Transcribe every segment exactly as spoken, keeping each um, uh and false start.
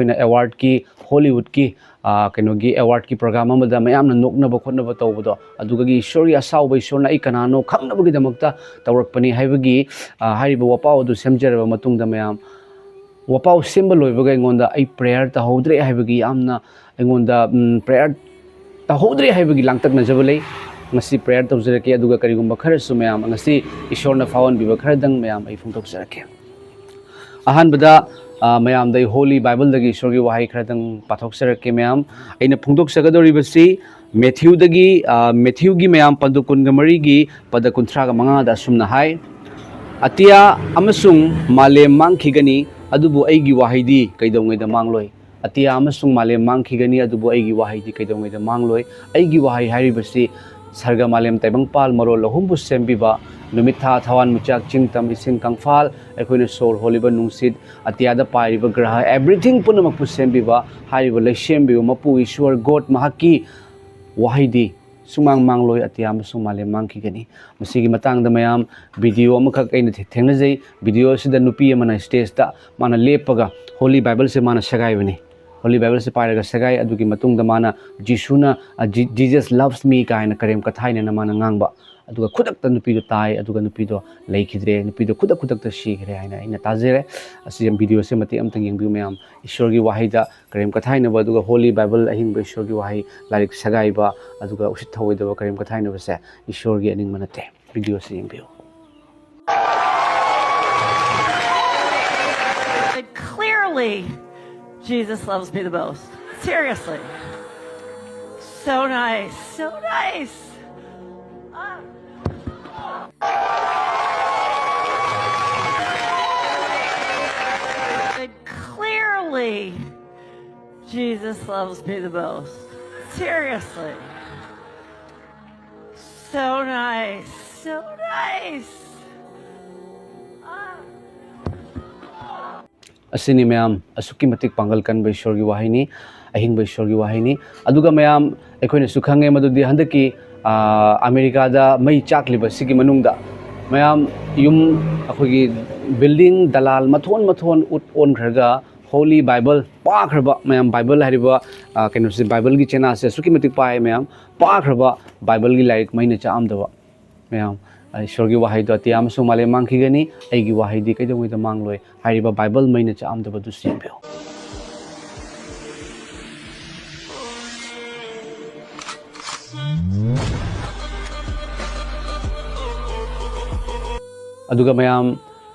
ꯑꯩꯈꯣꯏꯅ ꯑꯦꯋꯥꯔꯗꯀꯤ, ꯍꯣꯂꯤꯋꯨꯗꯀꯤ, ꯑ, ꯀꯩꯅꯣꯒꯤ ꯑꯦꯋꯥꯔꯗꯀꯤ ꯄ꯭ꯔꯣꯒ꯭ꯔꯥꯝ ꯑꯃꯗ ꯃꯌꯥꯝꯅ ꯅꯣꯛꯅꯕ ꯈꯣꯠꯅꯕ ꯇꯧꯕꯗꯣ, ꯑꯗꯨꯒꯤ ꯏꯁꯣꯔꯒꯤ ꯑꯁꯥꯎꯕ, ꯏꯁꯣꯔꯅ ꯑꯩ ꯀꯅꯥꯅꯣ ꯈꯪꯅꯕꯒꯤꯗꯃꯛꯇ ꯇꯧꯔꯛꯄꯅꯤ ꯍꯥꯏꯕꯒꯤ, ꯑ, ꯍꯥꯏꯔꯤꯕ ꯋꯥꯄꯥꯎ ꯑꯗꯨ ꯁꯦꯝꯖꯔꯕ ꯃꯇꯨꯡꯗ, ꯃꯌꯥꯝ, ꯋꯥꯄꯥꯎ ꯁꯦꯝꯕ ꯂꯣꯏꯕꯒ ꯑꯩꯉꯣꯟꯗ ꯑꯩ ꯄ꯭ꯔꯦꯌꯔ ꯇꯧꯍꯧꯗ꯭ꯔꯦ ꯍꯥꯏꯕꯒꯤ ꯌꯥꯝꯅ ꯑꯩꯉꯣꯟꯗ, ꯎꯝ, ꯄ꯭ꯔꯦꯌꯔ ꯇꯧꯍꯧꯗ꯭ꯔꯦ ꯍꯥꯏꯕꯒꯤ ꯂꯥꯡꯇꯛꯅꯖꯕ ꯂꯩ꯫ ꯉꯁꯤ ꯄ꯭ꯔꯦꯌꯔ ꯇꯧꯖꯔꯛꯀꯦ, ꯑꯗꯨꯒ ꯀꯔꯤꯒꯨꯝꯕ ꯈꯔꯁꯨ ꯃꯌꯥꯝ ꯉꯁꯤ ꯏꯁꯣꯔꯅ ꯐꯥꯎꯍꯟꯕꯤꯕ ꯈꯔꯗꯪ ꯃꯌꯥꯝ ꯑꯩ ꯐꯣꯡꯗꯣꯛꯆꯔꯛꯀꯦ꯫ ꯑꯍꯥꯟꯕꯗ, ꯑ, ꯃꯌꯥꯝꯗ ꯑꯩ ꯍꯣꯂꯤ ꯕꯥꯏꯕꯜꯗꯒꯤ ꯏꯁꯣꯔꯒꯤ ꯋꯥꯍꯩ ꯈꯔꯗꯪ ꯄꯥꯊꯣꯛꯆꯔꯛꯀꯦ ꯃꯌꯥꯝ꯫ ꯑꯩꯅ ꯐꯣꯡꯗꯣꯛꯆꯒꯗꯧꯔꯤꯕꯁꯤ ꯃꯦꯊ꯭ꯌꯨꯗꯒꯤ, ꯑ, ꯃꯦꯊ꯭ꯌꯨꯒꯤ ꯃꯌꯥꯝ ꯄꯟꯗꯨ ꯀꯨꯟꯒ ꯃꯔꯤꯒꯤ ꯄꯗ ꯀꯨꯟꯊ꯭ꯔꯥꯒ ꯃꯉꯥꯗ ꯑꯁꯨꯝꯅ ꯍꯥꯏ, "ꯑꯇꯤꯌꯥ ꯑꯃꯁꯨꯡ ꯃꯥꯂꯦꯝ ꯃꯥꯡꯈꯤꯒꯅꯤ, ꯑꯗꯨꯕꯨ ꯑꯩꯒꯤ ꯋꯥꯍꯩꯗꯤ ꯀꯩꯗꯧꯉꯩꯗ ꯃꯥꯡꯂꯣꯏ"꯫ "ꯑꯇꯤꯌꯥ ꯑꯃꯁꯨꯡ ꯃꯥꯂꯦꯝ ꯃꯥꯡꯈꯤꯒꯅꯤ, ꯑꯗꯨꯕꯨ ꯑꯩꯒꯤ ꯋꯥꯍꯩꯗꯤ ꯀꯩꯗꯧꯉꯩꯗ ꯃꯥꯡꯂꯣꯏ"꯫ ꯑꯩꯒꯤ ꯋꯥꯍꯩ ꯍꯥꯏꯔꯤꯕꯁꯤ ꯁꯔꯒ, ꯃꯥꯂꯦꯝ, ꯇꯥꯏꯕꯪꯄꯥꯜ, ꯃꯔꯣꯜ ꯑꯍꯨꯝꯕꯨ ꯁꯦꯝꯕꯤꯕ, ꯅꯨꯃꯤꯠ, ꯊꯥ, ꯊꯋꯥꯟꯃꯤꯆꯥꯛ, ꯆꯤꯡ, ꯇꯝ, ꯏꯁꯤꯡ, ꯀꯪꯐꯥꯜ, ꯑꯩꯈꯣꯏꯅ ꯁꯣꯔ ꯍꯣꯜꯂꯤꯕ ꯅꯨꯡꯁꯤꯠ, ꯑꯇꯤꯌꯥꯗ ꯄꯥꯏꯔꯤꯕ ꯒ꯭ꯔꯍ, everything ꯄꯨꯝꯅꯃꯛꯄꯨ ꯁꯦꯝꯕꯤꯕ, ꯍꯥꯏꯔꯤꯕ ꯂꯩꯁꯦꯝꯕꯤꯕ ꯃꯄꯨ ꯏꯁꯣꯔ ꯒꯣꯗ, ꯃꯍꯥꯛꯀꯤ ꯋꯥꯍꯩꯗꯤ ꯁꯨꯃꯥꯡ ꯃꯥꯡꯂꯣꯏ, ꯑꯇꯤꯌꯥ ꯑꯃꯁꯨꯡ ꯃꯥꯂꯦꯝ ꯃꯥꯡꯈꯤꯒꯅꯤ꯫ ꯃꯁꯤꯒꯤ ꯃꯇꯥꯡꯗ ꯃꯌꯥꯝ ꯚꯤꯗꯤꯑꯣ ꯑꯃꯈꯛ ꯑꯩꯅ ꯊꯦ-, ꯊꯦꯡꯅꯖꯩ꯫ ꯚꯤꯗꯤꯑꯣ ꯑꯁꯤꯗ ꯅꯨꯄꯤ ꯑꯃꯅ ꯁ꯭ꯇꯦꯖꯇ ꯃꯥꯅ ꯂꯦꯞꯄꯒ ꯍꯣꯂꯤ ꯕꯥꯏꯕꯜꯁꯦ ꯃꯥꯅ ꯁꯦꯒꯥꯏꯕꯅꯤ꯫ ꯍꯣꯂꯤ ꯕꯥꯏꯕꯜꯁꯦ ꯄꯥꯏꯔꯒ ꯁꯦꯒꯥꯏ꯫ ꯑꯗꯨꯒꯤ ꯃꯇꯨꯡꯗ ꯃꯥꯅ ꯖꯤꯁꯨꯅ, ꯑ, ꯖꯤ-, "Jesus loves me" ꯀꯥꯏꯅ ꯀꯔꯦꯝ ꯀꯊꯥꯏꯅꯅ ꯃꯥꯅ ꯉꯥꯡꯕ꯫ ꯑꯗꯨꯒ ꯈꯨꯗꯛꯇ ꯅꯨꯄꯤꯗꯣ ꯇꯥꯏ, ꯑꯗꯨꯒ ꯅꯨꯄꯤꯗꯣ ꯂꯩꯈꯤꯗ꯭ꯔꯦ, ꯅꯨꯄꯤꯗꯣ ꯈꯨꯗꯛ ꯈꯨꯗꯛꯇ ꯁꯤꯈ꯭ꯔꯦ ꯍꯥꯏꯅ ꯑꯩꯅ ꯇꯥꯖꯔꯦ꯫ ꯑꯁꯤ ꯚꯤꯗꯤꯑꯣꯁꯦ ꯃꯇꯦꯛ ꯑꯃꯇꯪ ꯌꯦꯡꯕꯤꯌꯨ ꯃꯌꯥꯝ꯫ ꯏꯁꯣꯔꯒꯤ ꯋꯥꯍꯩꯗ ꯀꯔꯦꯝ ꯀꯊꯥꯏꯅꯕ, ꯑꯗꯨꯒ ꯍꯣꯂꯤ ꯕꯥꯏꯕꯜ, ꯑꯍꯤꯡꯕ ꯏꯁꯣꯔꯒꯤ ꯋꯥꯍꯩ ꯂꯥꯏꯔꯤꯛ ꯁꯦꯒꯥꯏꯕ, ꯑꯗꯨꯒ ꯎꯁꯤꯠ ꯊꯑꯣꯏꯗꯕ ꯀꯔꯦꯝ ꯀꯊꯥꯏꯅꯕꯁꯦ ꯏꯁꯣꯔꯒꯤ ꯑꯅꯤꯡꯕ ꯅꯠꯇꯦ꯫ ꯚꯤꯗꯤꯑꯣꯁꯤ ꯌꯦꯡꯕꯤꯌꯨ꯫ Clearly, Jesus loves me the most. Seriously. So nice. So nice. Ah. Clearly, Jesus loves me the most. Seriously. So nice. So nice. Ah. ꯑꯁꯤꯅꯤ ꯃꯌꯥꯝ, ꯑꯁꯨꯛꯀꯤ ꯃꯇꯤꯛ ꯄꯥꯡꯒꯜ ꯀꯟꯕ ꯏꯁꯣꯔꯒꯤ ꯋꯥꯍꯩꯅꯤ, ꯑꯍꯤꯡꯕ ꯏꯁꯣꯔꯒꯤ ꯋꯥꯍꯩꯅꯤ꯫ ꯑꯗꯨꯒ ꯃꯌꯥꯝ, ꯑꯩꯈꯣꯏꯅꯁꯨ ꯈꯪꯉꯦ ꯃꯗꯨꯗꯤ ꯍꯟꯗꯛꯀꯤ, ꯑꯥ, ꯑꯃꯦꯔꯤꯀꯥꯗ ꯃꯩ ꯆꯥꯛꯂꯤꯕ ꯑꯁꯤꯒꯤ ꯃꯅꯨꯡꯗ ꯃꯌꯥꯝ, ꯌꯨꯝ, ꯑꯩꯈꯣꯏꯒꯤ ꯕꯤꯜꯗꯤꯡ ꯗꯂꯥꯜ ꯃꯊꯣꯟ ꯃꯊꯣꯟ ꯎꯠ ꯑꯣꯟꯈ꯭ꯔꯒ Holy Bible ꯄꯥꯈ꯭ꯔꯕ ꯃꯌꯥꯝ, ꯕꯥꯏꯕꯜ ꯍꯥꯏꯔꯤꯕ, ꯑ, ꯀꯩꯅꯣꯁꯦ, ꯕꯥꯏꯕꯜꯒꯤ ꯆꯦꯅꯥꯁꯦ ꯑꯁꯨꯛꯀꯤ ꯃꯇꯤꯛ ꯄꯥꯏ ꯃꯌꯥꯝ꯫ ꯄꯥꯈ꯭ꯔꯕ ꯕꯥꯏꯕꯜꯒꯤ ꯂꯥꯏꯔꯤꯛ ꯃꯩꯅ ꯆꯥꯛꯑꯝꯗꯕ ꯃꯌꯥꯝ, ꯑ, ꯏꯁꯣꯔꯒꯤ ꯋꯥꯍꯩꯗꯣ ꯑꯇꯤꯌꯥ ꯑꯃꯁꯨꯡ ꯃꯥꯂꯦꯝ ꯃꯥꯡꯈꯤꯒꯅꯤ, ꯑꯩꯒꯤ ꯋꯥꯍꯩꯗꯤ ꯀꯩꯗꯧꯉꯩꯗ ꯃꯥꯡꯂꯣꯏ ꯍꯥꯏꯔꯤꯕ ꯕꯥꯏꯕꯜ ꯃꯩꯅ ꯆꯥꯛꯑꯝꯗꯕꯗꯨ ꯌꯦꯡꯕꯤꯌꯨ꯫ ꯑꯗꯨꯒ ꯃꯌꯥꯝ,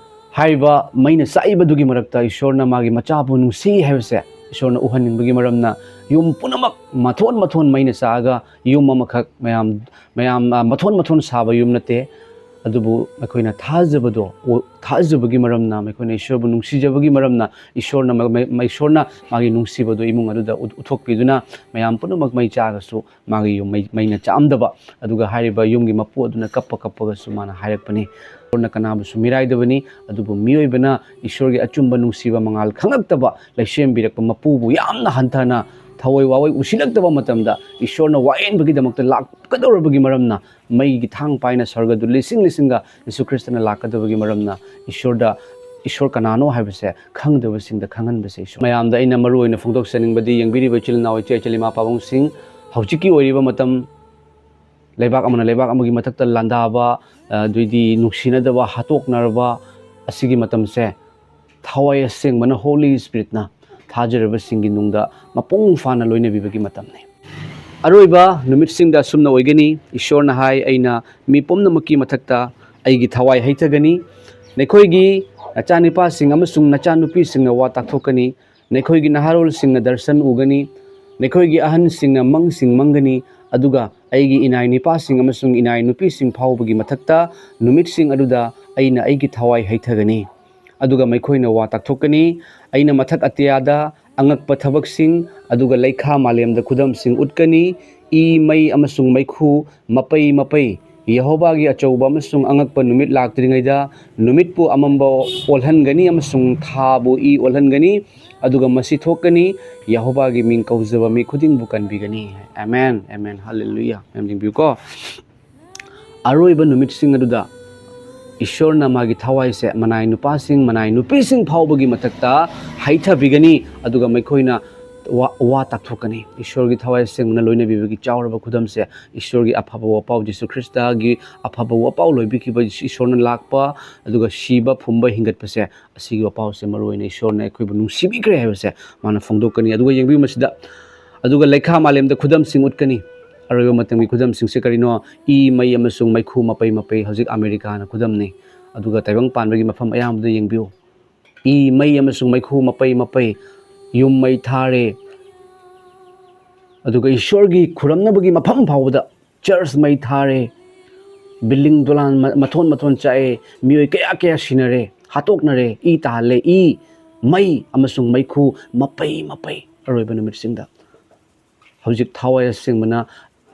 ꯍꯥꯏꯔꯤꯕ ꯃꯩꯅ ꯆꯥꯛꯏꯕꯗꯨꯒꯤ ꯃꯔꯛꯇ ꯏꯁꯣꯔꯅ ꯃꯥꯒꯤ ꯃꯆꯥꯕꯨ ꯅꯨꯡꯁꯤ ꯍꯥꯏꯕꯁꯦ ꯏꯁꯣꯔꯅ ꯎꯍꯟꯅꯤꯡꯕꯒꯤ ꯃꯔꯝꯅ ꯌꯨꯝ ꯄꯨꯝꯅꯃꯛ ꯃꯊꯣꯟ ꯃꯊꯣꯟ ꯃꯩꯅ ꯆꯥꯛꯑꯒ, ꯌꯨꯝ ꯑꯃꯈꯛ ꯃꯌꯥꯝ, ꯃꯌꯥꯝ, ꯑ, ꯃꯊꯣꯟ ꯃꯊꯣꯟ ꯁꯥꯕ ꯌꯨꯝ ꯅꯠꯇꯦ꯫ ꯑꯗꯨꯕꯨ ꯑꯩꯈꯣꯏꯅ ꯊꯥꯖꯕꯗꯣ, ꯑꯣ, ꯊꯥꯖꯕꯒꯤ ꯃꯔꯝꯅ, ꯑꯩꯈꯣꯏꯅ ꯏꯁꯣꯔꯕꯨ ꯅꯨꯡꯁꯤꯖꯕꯒꯤ ꯃꯔꯝꯅ ꯏꯁꯣꯔꯅ ꯃ-, ꯃ-, ꯏꯁꯣꯔꯅ ꯃꯥꯒꯤ ꯅꯨꯡꯁꯤꯕꯗꯨ ꯏꯃꯨꯡ ꯑꯗꯨꯗ ꯎꯠ-, ꯎꯠꯊꯣꯛꯄꯤꯗꯨꯅ ꯃꯌꯥꯝ ꯄꯨꯝꯅꯃꯛ ꯃꯩ ꯆꯥꯛꯑꯒꯁꯨ ꯃꯥꯒꯤ ꯌꯨꯝ ꯃꯩ, ꯃꯩꯅ ꯆꯥꯛꯑꯝꯗꯕ꯫ ꯑꯗꯨꯒ ꯍꯥꯏꯔꯤꯕ ꯌꯨꯝꯒꯤ ꯃꯄꯨ ꯑꯗꯨꯅ ꯀꯞꯄ ꯀꯞꯄꯒꯁꯨ ꯃꯥꯅ ꯍꯥꯏꯔꯛꯄꯅꯤ, "ꯏꯁꯣꯔꯅ ꯀꯅꯥꯕꯨꯁꯨ ꯃꯤꯔꯥꯏꯗꯕꯅꯤ, ꯑꯗꯨꯕꯨ ꯃꯤꯑꯣꯏꯕꯅ ꯏꯁꯣꯔꯒꯤ ꯑꯆꯨꯝꯕ ꯅꯨꯡꯁꯤꯕ ꯃꯉꯥꯜ ꯈꯪꯂꯛꯇꯕ ꯂꯩꯁꯦꯝꯕꯤꯔꯛꯄ ꯃꯄꯨꯕꯨ ꯌꯥꯝꯅ ꯍꯟꯊꯅ ꯊꯑꯣꯏ ꯋꯥꯑꯣꯏ ꯎꯁꯤꯜꯂꯛꯇꯕ ꯃꯇꯝꯗ ꯏꯁꯣꯔꯅ ꯋꯥꯌꯦꯟꯕꯒꯤꯗꯃꯛꯇ ꯂꯥꯛꯀꯗꯧꯔꯕꯒꯤ ꯃꯔꯝꯅ ꯃꯩꯒꯤ ꯊꯥꯡ ꯄꯥꯏꯅ ꯁꯔꯒꯗꯨ ꯂꯤꯁꯤꯡ ꯂꯤꯁꯤꯡꯒ ꯌꯤꯁꯨ ꯈ꯭ꯔꯤꯁꯇꯅ ꯂꯥꯛꯀꯗꯕꯒꯤ ꯃꯔꯝꯅ ꯏꯁꯣꯔꯗ, ꯏꯁꯣꯔ ꯀꯅꯥꯅꯣ ꯍꯥꯏꯕꯁꯦ ꯈꯪꯗꯕꯁꯤꯡꯗ ꯈꯪꯍꯟꯕꯁꯦ ꯏꯁꯣꯔ꯫ ꯃꯌꯥꯝꯗ ꯑꯩꯅ ꯃꯔꯨ ꯑꯣꯏꯅ ꯐꯣꯡꯗꯣꯛꯆꯅꯤꯡꯕꯗꯤ, ꯌꯦꯡꯕꯤꯔꯤꯕ ꯏꯆꯤꯜ ꯏꯅꯥꯎ, ꯏꯆꯦ ꯏꯆꯜ, ꯏꯃꯥ ꯄꯥꯕꯨꯡꯁꯤꯡ, ꯍꯧꯖꯤꯛꯀꯤ ꯑꯣꯏꯔꯤꯕ ꯃꯇꯝ, ꯂꯩꯕꯥꯛ ꯑꯃꯅ ꯂꯩꯕꯥꯛ ꯑꯃꯒꯤ ꯃꯊꯛꯇ ꯂꯥꯟꯗꯥꯕ, ꯑꯗꯨꯏꯗꯤ ꯅꯨꯡꯁꯤꯅꯗꯕ, ꯍꯥꯠꯇꯣꯛꯅꯔꯕ ꯑꯁꯤꯒꯤ ꯃꯇꯝꯁꯦ ꯊꯋꯥꯏ ꯑꯁꯦꯡꯕꯅ, ꯍꯣꯂꯤ ꯁ꯭ꯄꯤꯔꯤꯠꯅ ꯊꯥꯖꯔꯕꯁꯤꯡꯒꯤ ꯅꯨꯡꯗ ꯃꯄꯨꯡ ꯐꯥꯅ ꯂꯣꯏꯅꯕꯤꯕꯒꯤ ꯃꯇꯝꯅꯤ꯫ ꯑꯔꯣꯏꯕ ꯅꯨꯃꯤꯠꯁꯤꯡꯗ ꯑꯁꯨꯝꯅ ꯑꯣꯏꯒꯅꯤ꯫ ꯏꯁꯣꯔꯅ ꯍꯥꯏ, "ꯑꯩꯅ ꯃꯤ ꯄꯨꯝꯅꯃꯛꯀꯤ ꯃꯊꯛꯇ ꯑꯩꯒꯤ ꯊꯋꯥꯏ ꯍꯩꯊꯒꯅꯤ꯫ ꯅꯈꯣꯏꯒꯤ ꯅꯆꯥꯅꯤꯄꯥꯁꯤꯡ ꯑꯃꯁꯨꯡ ꯅꯆꯥꯅꯨꯄꯤꯁꯤꯡꯅ ꯋꯥ ꯇꯥꯛꯊꯣꯛꯀꯅꯤ꯫ ꯅꯈꯣꯏꯒꯤ ꯅꯍꯥꯔꯣꯜꯁꯤꯡꯅ ꯗꯔꯁꯟ ꯎꯒꯅꯤ꯫ ꯅꯈꯣꯏꯒꯤ ꯑꯍꯟꯁꯤꯡꯅ ꯃꯪꯁꯤꯡ ꯃꯪꯒꯅꯤ꯫ ꯑꯗꯨꯒ ꯑꯩꯒꯤ ꯏꯅꯥꯏ ꯅꯤꯄꯥꯁꯤꯡ ꯑꯃꯁꯨꯡ ꯏꯅꯥꯏ ꯅꯨꯄꯤꯁꯤꯡ ꯐꯥꯎꯕꯒꯤ ꯃꯊꯛꯇ ꯅꯨꯃꯤꯠꯁꯤꯡ ꯑꯗꯨꯗ ꯑꯩꯅ ꯑꯩꯒꯤ ꯊꯋꯥꯏ ꯍꯩꯊꯒꯅꯤ꯫ ꯑꯗꯨꯒ ꯃꯈꯣꯏꯅ ꯋꯥ ꯇꯥꯛꯊꯣꯛꯀꯅꯤ꯫ ꯑꯩꯅ ꯃꯊꯛ ꯑꯇꯤꯌꯥꯗ ꯑꯉꯛꯄ ꯊꯕꯛꯁꯤꯡ, ꯑꯗꯨꯒ ꯂꯩꯈꯥ ꯃꯥꯂꯦꯝꯗ ꯈꯨꯗꯝꯁꯤꯡ ꯎꯠꯀꯅꯤ꯫ ꯏ, ꯃꯩ ꯑꯃꯁꯨꯡ ꯃꯩꯈꯨ, ꯃꯄꯩ ꯃꯄꯩ꯫ ꯌꯦꯍꯣꯕꯥꯒꯤ ꯑꯆꯧꯕ ꯑꯃꯁꯨꯡ ꯑꯉꯛꯄ ꯅꯨꯃꯤꯠ ꯂꯥꯛꯇ꯭ꯔꯤꯉꯩꯗ ꯅꯨꯃꯤꯠꯄꯨ ꯑꯃꯝꯕ ꯑꯣꯜꯍꯟꯒꯅꯤ ꯑꯃꯁꯨꯡ ꯊꯥꯕꯨ ꯏ ꯑꯣꯜꯍꯟꯒꯅꯤ꯫ ꯑꯗꯨꯒ ꯃꯁꯤ ꯊꯣꯛꯀꯅꯤ, ꯌꯦꯍꯣꯕꯥꯒꯤ ꯃꯤꯡ ꯀꯧꯖꯕ ꯃꯤ ꯈꯨꯗꯤꯡꯕꯨ ꯀꯟꯕꯤꯒꯅꯤ꯫ Amen, amen, ꯍꯜꯂꯦꯂꯨꯌꯥ꯫ ꯃꯌꯥꯝ ꯌꯦꯡꯕꯤꯌꯨꯀꯣ꯫ ꯑꯔꯣꯏꯕ ꯅꯨꯃꯤꯠꯁꯤꯡ ꯑꯗꯨꯗ ꯏꯁꯣꯔꯅ ꯃꯥꯒꯤ ꯊꯋꯥꯏꯁꯦ ꯃꯅꯥꯏ ꯅꯨꯄꯥꯁꯤꯡ, ꯃꯅꯥꯏ ꯅꯨꯄꯤꯁꯤꯡ ꯐꯥꯎꯕꯒꯤ ꯃꯊꯛꯇ ꯍꯩꯊꯕꯤꯒꯅꯤ, ꯑꯗꯨꯒ ꯃꯈꯣꯏꯅ ꯋꯥ, ꯋꯥ ꯇꯥꯛꯊꯣꯛꯀꯅꯤ꯫ ꯏꯁꯣꯔꯒꯤ ꯊꯋꯥꯏ ꯑꯁꯦꯡꯕꯅ ꯂꯣꯏꯅꯕꯤꯕꯒꯤ ꯆꯥꯎꯔꯕ ꯈꯨꯗꯝꯁꯦ, ꯏꯁꯣꯔꯒꯤ ꯑꯐꯕ ꯋꯥꯄꯥꯎ, ꯖꯤꯁꯨ ꯈ꯭ꯔꯤꯁꯇꯒꯤ ꯑꯐꯕ ꯋꯥꯄꯥꯎ ꯂꯣꯏꯕꯤꯈꯤꯕ ꯏꯁꯣꯔꯅ ꯂꯥꯛꯄ, ꯑꯗꯨꯒ ꯁꯤꯕ, ꯐꯨꯝꯕ, ꯍꯤꯡꯒꯠꯄꯁꯦ, ꯑꯁꯤꯒꯤ ꯋꯥꯄꯥꯎꯁꯦ ꯃꯔꯨ ꯑꯣꯏꯅ ꯏꯁꯣꯔꯅ ꯑꯩꯈꯣꯏꯕꯨ ꯅꯨꯡꯁꯤꯕꯤꯈ꯭ꯔꯦ ꯍꯥꯏꯕꯁꯦ ꯃꯥꯅ ꯐꯣꯡꯗꯣꯛꯀꯅꯤ꯫ ꯑꯗꯨꯒ ꯌꯦꯡꯕꯤꯌꯨ ꯃꯁꯤꯗ, ꯑꯗꯨꯒ ꯂꯩꯈꯥ ꯃꯥꯂꯦꯝꯗ ꯈꯨꯗꯝꯁꯤꯡ ꯎꯠꯀꯅꯤ꯫ ꯑꯔꯣꯏꯕ ꯃꯇꯝꯒꯤ ꯈꯨꯗꯝꯁꯤꯡꯁꯦ ꯀꯔꯤꯅꯣ? ꯏ, ꯃꯩ ꯑꯃꯁꯨꯡ ꯃꯩꯈꯨ ꯃꯄꯩ ꯃꯄꯩ꯫ ꯍꯧꯖꯤꯛ ꯑꯃꯦꯔꯤꯀꯥꯅ ꯈꯨꯗꯝꯅꯤ꯫ ꯑꯗꯨꯒ ꯇꯥꯏꯕꯪ ꯄꯥꯟꯕꯒꯤ ꯃꯐꯝ ꯑꯌꯥꯝꯕꯗ ꯌꯦꯡꯕꯤꯌꯨ, ꯏ, ꯃꯩ ꯑꯃꯁꯨꯡ ꯃꯩꯈꯨ ꯃꯄꯩ ꯃꯄꯩ, ꯌꯨꯝ ꯃꯩ ꯊꯥꯔꯦ, ꯑꯗꯨꯒ ꯏꯁꯣꯔꯒꯤ ꯈꯨꯔꯝꯅꯕꯒꯤ ꯃꯐꯝ ꯐꯥꯎꯕꯗ ꯆꯔꯆ ꯃꯩ ꯊꯥꯔꯦ, ꯕꯤꯜꯗꯤꯡ ꯗꯣꯂꯥꯟ ꯃ-, ꯃꯊꯣꯟ ꯃꯊꯣꯟ ꯆꯥꯛꯑꯦ, ꯃꯤꯑꯣꯏ ꯀꯌꯥ ꯀꯌꯥ ꯁꯤꯅꯔꯦ, ꯍꯥꯠꯇꯣꯛꯅꯔꯦ, ꯏ ꯇꯥꯍꯜꯂꯦ, ꯏ, ꯃꯩ ꯑꯃꯁꯨꯡ ꯃꯩꯈꯨ ꯃꯄꯩ ꯃꯄꯩ꯫ ꯑꯔꯣꯏꯕ ꯅꯨꯃꯤꯠꯁꯤꯡꯗ ꯍꯧꯖꯤꯛ ꯊꯋꯥꯏ ꯑꯁꯦꯡꯕꯅ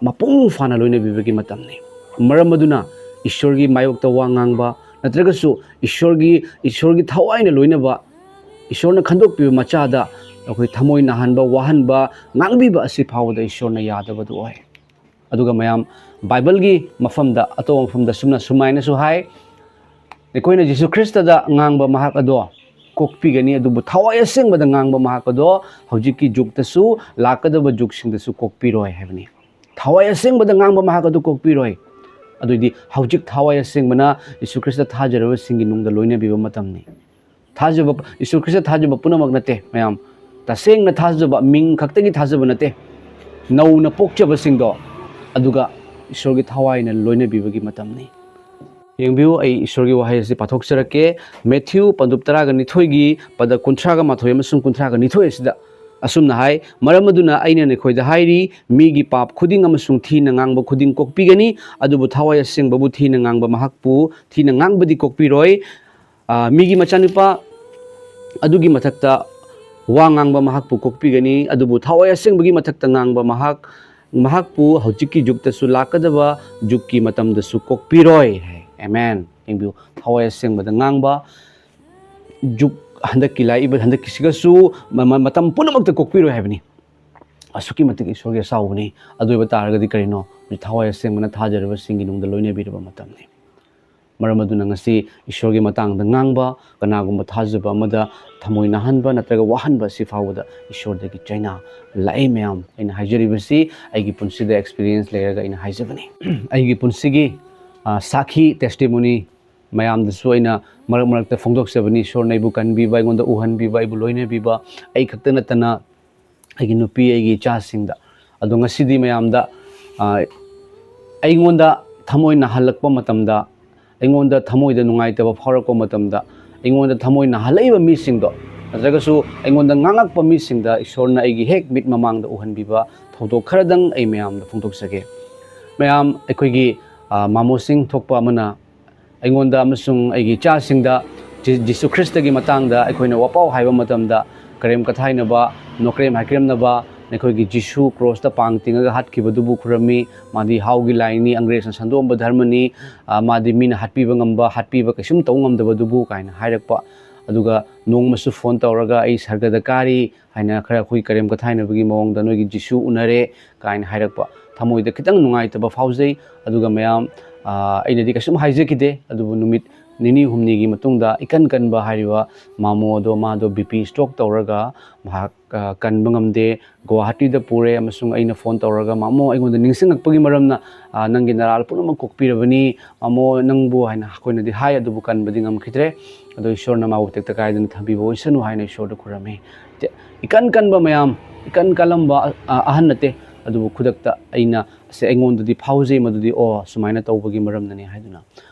ꯃꯄꯨꯡ ꯐꯥꯅ ꯂꯣꯏꯅꯕꯤꯕꯒꯤ ꯃꯇꯝꯅꯤ꯫ ꯃꯔꯝ ꯑꯗꯨꯅ ꯏꯁꯣꯔꯒꯤ ꯃꯥꯌꯣꯛꯇ ꯋꯥ ꯉꯥꯡꯕ, ꯅꯠꯇ꯭ꯔꯒꯁꯨ ꯏꯁꯣꯔꯒꯤ, ꯏꯁꯣꯔꯒꯤ ꯊꯋꯥꯏꯅ ꯂꯣꯏꯅꯕ, ꯏꯁꯣꯔꯅ ꯈꯟꯗꯣꯛꯄꯤꯕ ꯃꯆꯥꯗ ꯑꯩꯈꯣꯏ ꯊꯃꯣꯏ ꯅꯥꯍꯟꯕ, ꯋꯥꯍꯟꯕ, ꯉꯥꯡꯕꯤꯕ ꯑꯁꯤ ꯐꯥꯎꯕꯗ ꯏꯁꯣꯔꯅ ꯌꯥꯗꯕꯗꯨ ꯑꯣꯏ꯫ ꯑꯗꯨꯒ ꯃꯌꯥꯝ, ꯕꯥꯏꯕꯜꯒꯤ ꯃꯐꯝꯗ, ꯑꯇꯣꯞꯄ ꯃꯐꯝꯗ ꯁꯨꯝꯅ, ꯁꯨꯃꯥꯏꯅꯁꯨ ꯍꯥꯏ, "ꯑꯩꯈꯣꯏꯅ ꯖꯤꯁꯨ ꯈ꯭ꯔꯤꯁꯇꯗ ꯉꯥꯡꯕ ꯃꯍꯥꯛ ꯑꯗꯣ ꯀꯣꯛꯄꯤꯒꯅꯤ, ꯑꯗꯨꯕꯨ ꯊꯋꯥꯏ ꯑꯁꯦꯡꯕꯗ ꯉꯥꯡꯕ ꯃꯍꯥꯛ ꯑꯗꯣ ꯍꯧꯖꯤꯛꯀꯤ ꯖꯨꯒꯇꯁꯨ, ꯂꯥꯛꯀꯗꯕ ꯖꯨꯒꯁꯤꯡꯗꯁꯨ ꯀꯣꯛꯄꯤꯔꯣꯏ" ꯍꯥꯏꯕꯅꯤ꯫ ꯊꯋꯥꯏ ꯑꯁꯦꯡꯕꯗ ꯉꯥꯡꯕ ꯃꯍꯥꯛ ꯑꯗꯨ ꯀꯣꯛꯄꯤꯔꯣꯏ꯫ ꯑꯗꯨꯏꯗꯤ ꯍꯧꯖꯤꯛ ꯊꯋꯥꯏ ꯑꯁꯦꯡꯕꯅ ꯖꯤꯁꯨ ꯈ꯭ꯔꯤꯁꯇ ꯊꯥꯖꯔꯕꯁꯤꯡꯒꯤ ꯅꯨꯡꯗ ꯂꯣꯏꯅꯕꯤꯕ ꯃꯇꯝꯅꯤ꯫ ꯊꯥꯖꯕ, ꯖꯤꯁꯨ ꯈ꯭ꯔꯤꯁꯇ ꯊꯥꯖꯕ ꯄꯨꯝꯅꯃꯛ ꯅꯠꯇꯦ, ꯃꯌꯥꯝ꯫ ꯇꯁꯦꯡꯅ ꯊꯥꯖꯕ, ꯃꯤꯡ ꯈꯛꯇꯒꯤ ꯊꯥꯖꯕ ꯅꯠꯇꯦ꯫ ꯅꯧꯅ ꯄꯣꯛꯆꯕꯁꯤꯡꯗꯣ, ꯑꯗꯨꯒ ꯏꯁꯣꯔꯒꯤ ꯊꯋꯥꯏꯅ ꯂꯣꯏꯅꯕꯤꯕꯒꯤ ꯃꯇꯝꯅꯤ꯫ ꯌꯦꯡꯕꯤꯌꯨ, ꯑꯩ ꯏꯁꯣꯔꯒꯤ ꯋꯥꯍꯩ ꯑꯁꯤ ꯄꯥꯊꯣꯛꯆꯔꯛꯀꯦ꯫ ꯃꯦꯊ꯭ꯌꯨ ꯄꯟꯗꯨꯞ ꯇꯔꯥꯒ ꯅꯤꯊꯣꯏꯒꯤ ꯄꯗ ꯀꯨꯟꯊ꯭ꯔꯥꯒ ꯃꯥꯊꯣꯏ ꯑꯃꯁꯨꯡ ꯀꯨꯟꯊ꯭ꯔꯥꯒ ꯅꯤꯊꯣꯏ ꯑꯁꯤꯗ ꯑꯁꯨꯝꯅ ꯍꯥꯏ, "ꯃꯔꯝ ꯑꯗꯨꯅ ꯑꯩꯅ ꯅꯈꯣꯏꯗ ꯍꯥꯏꯔꯤ, ꯃꯤꯒꯤ ꯄꯥꯞ ꯈꯨꯗꯤꯡ ꯑꯃꯁꯨꯡ ꯊꯤꯅ ꯉꯥꯡꯕ ꯈꯨꯗꯤꯡ ꯀꯣꯛꯄꯤꯒꯅꯤ, ꯑꯗꯨꯕꯨ ꯊꯋꯥꯏ ꯑꯁꯦꯡꯕꯕꯨ ꯊꯤꯅ ꯉꯥꯡꯕ ꯃꯍꯥꯛꯄꯨ, ꯊꯤꯅ ꯉꯥꯡꯕꯗꯤ ꯀꯣꯛꯄꯤꯔꯣꯏ꯫ ꯑ, ꯃꯤꯒꯤ ꯃꯆꯥꯅꯨꯄꯥ ꯑꯗꯨꯒꯤ ꯃꯊꯛꯇ ꯋꯥ ꯉꯥꯡꯕ ꯃꯍꯥꯛꯄꯨ ꯀꯣꯛꯄꯤꯒꯅꯤ, ꯑꯗꯨꯕꯨ ꯊꯋꯥꯏ ꯑꯁꯦꯡꯕꯒꯤ ꯃꯊꯛꯇ ꯉꯥꯡꯕ ꯃꯍꯥꯛ, ꯃꯍꯥꯛꯄꯨ ꯍꯧꯖꯤꯛꯀꯤ ꯖꯨꯒꯇꯁꯨ, ꯂꯥꯛꯀꯗꯕ ꯖꯨꯒꯀꯤ ꯃꯇꯝꯗꯁꯨ ꯀꯣꯛꯄꯤꯔꯣꯏ" ꯍꯥꯏ꯫ ꯑꯦꯃꯦꯟ꯫ ꯌꯦꯡꯕꯤꯌꯨ, ꯊꯋꯥꯏ ꯑꯁꯦꯡꯕꯗ ꯉꯥꯡꯕ, ꯖꯨꯒ ꯍꯟꯗꯛꯀꯤ ꯂꯥꯛꯏꯕ ꯍꯟꯗꯛꯀꯤꯁꯤꯒꯁꯨ ꯃ-, ꯃ-, ꯃꯇꯝ ꯄꯨꯝꯅꯃꯛꯇ ꯀꯣꯛꯄꯤꯔꯣꯏ ꯍꯥꯏꯕꯅꯤ꯫ ꯑꯁꯨꯛꯀꯤ ꯃꯇꯤꯛ ꯏꯁꯣꯔꯒꯤ ꯑꯆꯥꯎꯕꯅꯤ꯫ ꯑꯗꯨ ꯑꯣꯏꯕ ꯇꯥꯔꯒꯗꯤ ꯀꯔꯤꯅꯣ? ꯊꯋꯥꯏ ꯑꯁꯦꯡꯕꯅ ꯊꯥꯖꯔꯕꯁꯤꯡꯒꯤ ꯅꯨꯡꯗ ꯂꯣꯏꯅꯕꯤꯔꯕ ꯃꯇꯝꯅꯤ꯫ ꯃꯔꯝ ꯑꯗꯨꯅ ꯉꯁꯤ ꯏꯁꯣꯔꯒꯤ ꯃꯇꯥꯡꯗ ꯉꯥꯡꯕ, ꯀꯅꯥꯒꯨꯝꯕ ꯊꯥꯖꯕ ꯑꯃꯗ ꯊꯃꯣꯏ ꯅꯥꯍꯟꯕ ꯅꯠꯇ꯭ꯔꯒ ꯋꯥꯍꯟꯕ ꯑꯁꯤ ꯐꯥꯎꯕꯗ ꯏꯁꯣꯔꯗꯒꯤ ꯆꯩꯅꯥ ꯂꯥꯛꯏ꯫ ꯃꯌꯥꯝ, ꯑꯩꯅ ꯍꯥꯏꯖꯔꯤꯕꯁꯤ ꯑꯩꯒꯤ ꯄꯨꯟꯁꯤꯗ experience ꯂꯩꯔꯒ ꯑꯩꯅ ꯍꯥꯏꯖꯕꯅꯤ꯫ ꯑꯩꯒꯤ ꯄꯨꯟꯁꯤꯒꯤ, ꯑ, ꯁꯥꯈꯤ, testimony ꯃꯌꯥꯝꯗꯁꯨ ꯑꯩꯅ ꯃꯔꯛ ꯃꯔꯛꯇ ꯐꯣꯡꯗꯣꯛꯆꯕꯅꯤ꯫ ꯏꯁꯣꯔꯅ ꯑꯩꯕꯨ ꯀꯟꯕꯤꯕ, ꯑꯩꯉꯣꯟꯗ ꯎꯍꯟꯕꯤꯕ, ꯑꯩꯕꯨ ꯂꯣꯏꯅꯕꯤꯕ, ꯑꯩ ꯈꯛꯇ ꯅꯠꯇꯅ ꯑꯩꯒꯤ ꯅꯨꯄꯤ, ꯑꯩꯒꯤ ꯏꯆꯥꯁꯤꯡꯗ꯫ ꯑꯗꯣ ꯉꯁꯤꯗꯤ ꯃꯌꯥꯝꯗ, ꯑ, ꯑꯩꯉꯣꯟꯗ ꯊꯃꯣꯏ ꯅꯥꯍꯜꯂꯛꯄ ꯃꯇꯝꯗ, ꯑꯩꯉꯣꯟꯗ ꯊꯃꯣꯏꯗ ꯅꯨꯡꯉꯥꯏꯇꯕ ꯐꯥꯎꯔꯛꯄ ꯃꯇꯝꯗ, ꯑꯩꯉꯣꯟꯗ ꯊꯃꯣꯏ ꯅꯥꯍꯜꯂꯛꯏꯕ ꯃꯤꯁꯤꯡꯗꯣ, ꯅꯠꯇ꯭ꯔꯒꯁꯨ ꯑꯩꯉꯣꯟꯗ ꯉꯥꯡꯉꯛꯄ ꯃꯤꯁꯤꯡꯗ ꯏꯁꯣꯔꯅ ꯑꯩꯒꯤ ꯍꯦꯛ ꯃꯤꯠ ꯃꯃꯥꯡꯗ ꯎꯍꯟꯕꯤꯕ ꯊꯧꯗꯣꯛ ꯈꯔꯗꯪ ꯑꯩ ꯃꯌꯥꯝꯗ ꯐꯣꯡꯗꯣꯛꯆꯒꯦ꯫ ꯃꯌꯥꯝ, ꯑꯩꯈꯣꯏꯒꯤ, ꯑ, ꯃꯥꯃꯣꯁꯤꯡ ꯊꯣꯛꯄ ꯑꯃꯅ ꯑꯩꯉꯣꯟꯗ ꯑꯃꯁꯨꯡ ꯑꯩꯒꯤ ꯏꯆꯥꯁꯤꯡꯗ ꯖꯤ-, ꯖꯤꯁꯨ ꯈ꯭ꯔꯤꯁꯇꯒꯤ ꯃꯇꯥꯡꯗ ꯑꯩꯈꯣꯏꯅ ꯋꯥꯄꯥꯎ ꯍꯥꯏꯕ ꯃꯇꯝꯗ, ꯀꯔꯦꯝ ꯀꯊꯥꯏꯅꯕ, ꯅꯣꯀ꯭ꯔꯦꯝ ꯍꯥꯏꯀ꯭ꯔꯦꯝꯅꯕ, ꯑꯩꯈꯣꯏꯒꯤ ꯖꯤꯁꯨ ꯀ꯭ꯔꯣꯁꯇ ꯄꯥꯡ ꯇꯤꯡꯉꯒ ꯍꯥꯠꯈꯤꯕꯗꯨꯕꯨ ꯈꯨꯔꯝꯃꯤ, ꯃꯥꯗꯤ ꯍꯥꯎꯒꯤ ꯂꯥꯏꯅꯤ, ꯑꯪꯒ꯭ꯔꯦꯖꯅ ꯁꯟꯗꯣꯛꯑꯝꯕ ꯙꯔꯃꯅꯤ, ꯑ, ꯃꯥꯗꯤ ꯃꯤꯅ ꯍꯥꯠꯄꯤꯕ ꯉꯝꯕ, ꯍꯥꯠꯄꯤꯕ ꯀꯩꯁꯨꯝ ꯇꯧ ꯉꯝꯗꯕꯗꯨꯕꯨ ꯀꯥꯏꯅ ꯍꯥꯏꯔꯛꯄ꯫ ꯑꯗꯨꯒ ꯅꯣꯡꯃꯁꯨ ꯐꯣꯟ ꯇꯧꯔꯒ ꯑꯩ ꯁꯔꯒꯗ ꯀꯥꯔꯤ ꯍꯥꯏꯅ ꯈꯔ ꯑꯩꯈꯣꯏ ꯀꯔꯦꯝ ꯀꯊꯥꯏꯅꯕꯒꯤ ꯃꯑꯣꯡꯗ ꯅꯣꯏꯒꯤ ꯖꯤꯁꯨ ꯎꯅꯔꯦ ꯀꯥꯏꯅ ꯍꯥꯏꯔꯛꯄ꯫ ꯊꯃꯣꯏꯗ ꯈꯤꯇꯪ ꯅꯨꯡꯉꯥꯏꯇꯕ ꯐꯥꯎꯖꯩ꯫ ꯑꯗꯨꯒ ꯃꯌꯥꯝ, ꯑ, ꯑꯩꯅꯗꯤ ꯀꯩꯁꯨꯝ ꯍꯥꯏꯖꯈꯤꯗꯦ, ꯑꯗꯨꯕꯨ ꯅꯨꯃꯤꯠ ꯅꯤꯅꯤ ꯍꯨꯝꯅꯤꯒꯤ ꯃꯇꯨꯡꯗ ꯏꯀꯟ ꯀꯟꯕ ꯍꯥꯏꯔꯤꯕ ꯃꯥꯃꯣ ꯑꯗꯣ ꯃꯥꯗꯣ B P stroke ꯇꯧꯔꯒ ꯃꯍꯥꯛ, ꯑ, ꯀꯟꯕ ꯉꯝꯗꯦ꯫ ꯒꯨꯋꯥꯍꯥꯇꯤꯗ ꯄꯨꯔꯦ ꯑꯃꯁꯨꯡ ꯑꯩꯅ ꯐꯣꯟ ꯇꯧꯔꯒ, "ꯃꯥꯃꯣ, ꯑꯩꯉꯣꯟꯗ ꯅꯤꯡꯁꯤꯡꯉꯛꯄꯒꯤ ꯃꯔꯝꯅ, ꯑ, ꯅꯪꯒꯤ ꯅꯔꯥꯜ ꯄꯨꯝꯅꯃꯛ ꯀꯣꯛꯄꯤꯔꯕꯅꯤ꯫ ꯃꯥꯃꯣ, ꯅꯪꯕꯨ" ꯍꯥꯏꯅ ꯑꯩꯈꯣꯏꯅꯗꯤ ꯍꯥꯏ, ꯑꯗꯨꯕꯨ ꯀꯟꯕꯗꯤ ꯉꯝꯈꯤꯗ꯭ꯔꯦ꯫ ꯑꯗꯣ ꯏꯁꯣꯔꯅ ꯃꯥꯕꯨ ꯇꯦꯛꯇ ꯀꯥꯏꯗꯅ ꯊꯝꯕꯤꯕ ꯑꯣꯏꯁꯅꯨ ꯍꯥꯏꯅ ꯏꯁꯣꯔꯗ ꯈꯨꯔꯝꯃꯤ꯫ ꯇꯦ-, ꯏꯀꯟ ꯀꯟꯕ ꯃꯌꯥꯝ, ꯏꯀꯟ ꯀꯜꯂꯝꯕ, ꯑ, ꯑꯍꯟ ꯅꯠꯇꯦ, ꯑꯗꯨꯕꯨ ꯈꯨꯗꯛꯇ ꯑꯩꯅ, ꯑꯁꯦ ꯑꯩꯉꯣꯟꯗꯗꯤ ꯐꯥꯎꯖꯩ ꯃꯗꯨꯗꯤ, "ꯑꯣ, ꯁꯨꯃꯥꯏꯅ ꯇꯧꯕꯒꯤ ꯃꯔꯝꯅꯅꯤ" ꯍꯥꯏꯗꯨꯅ꯫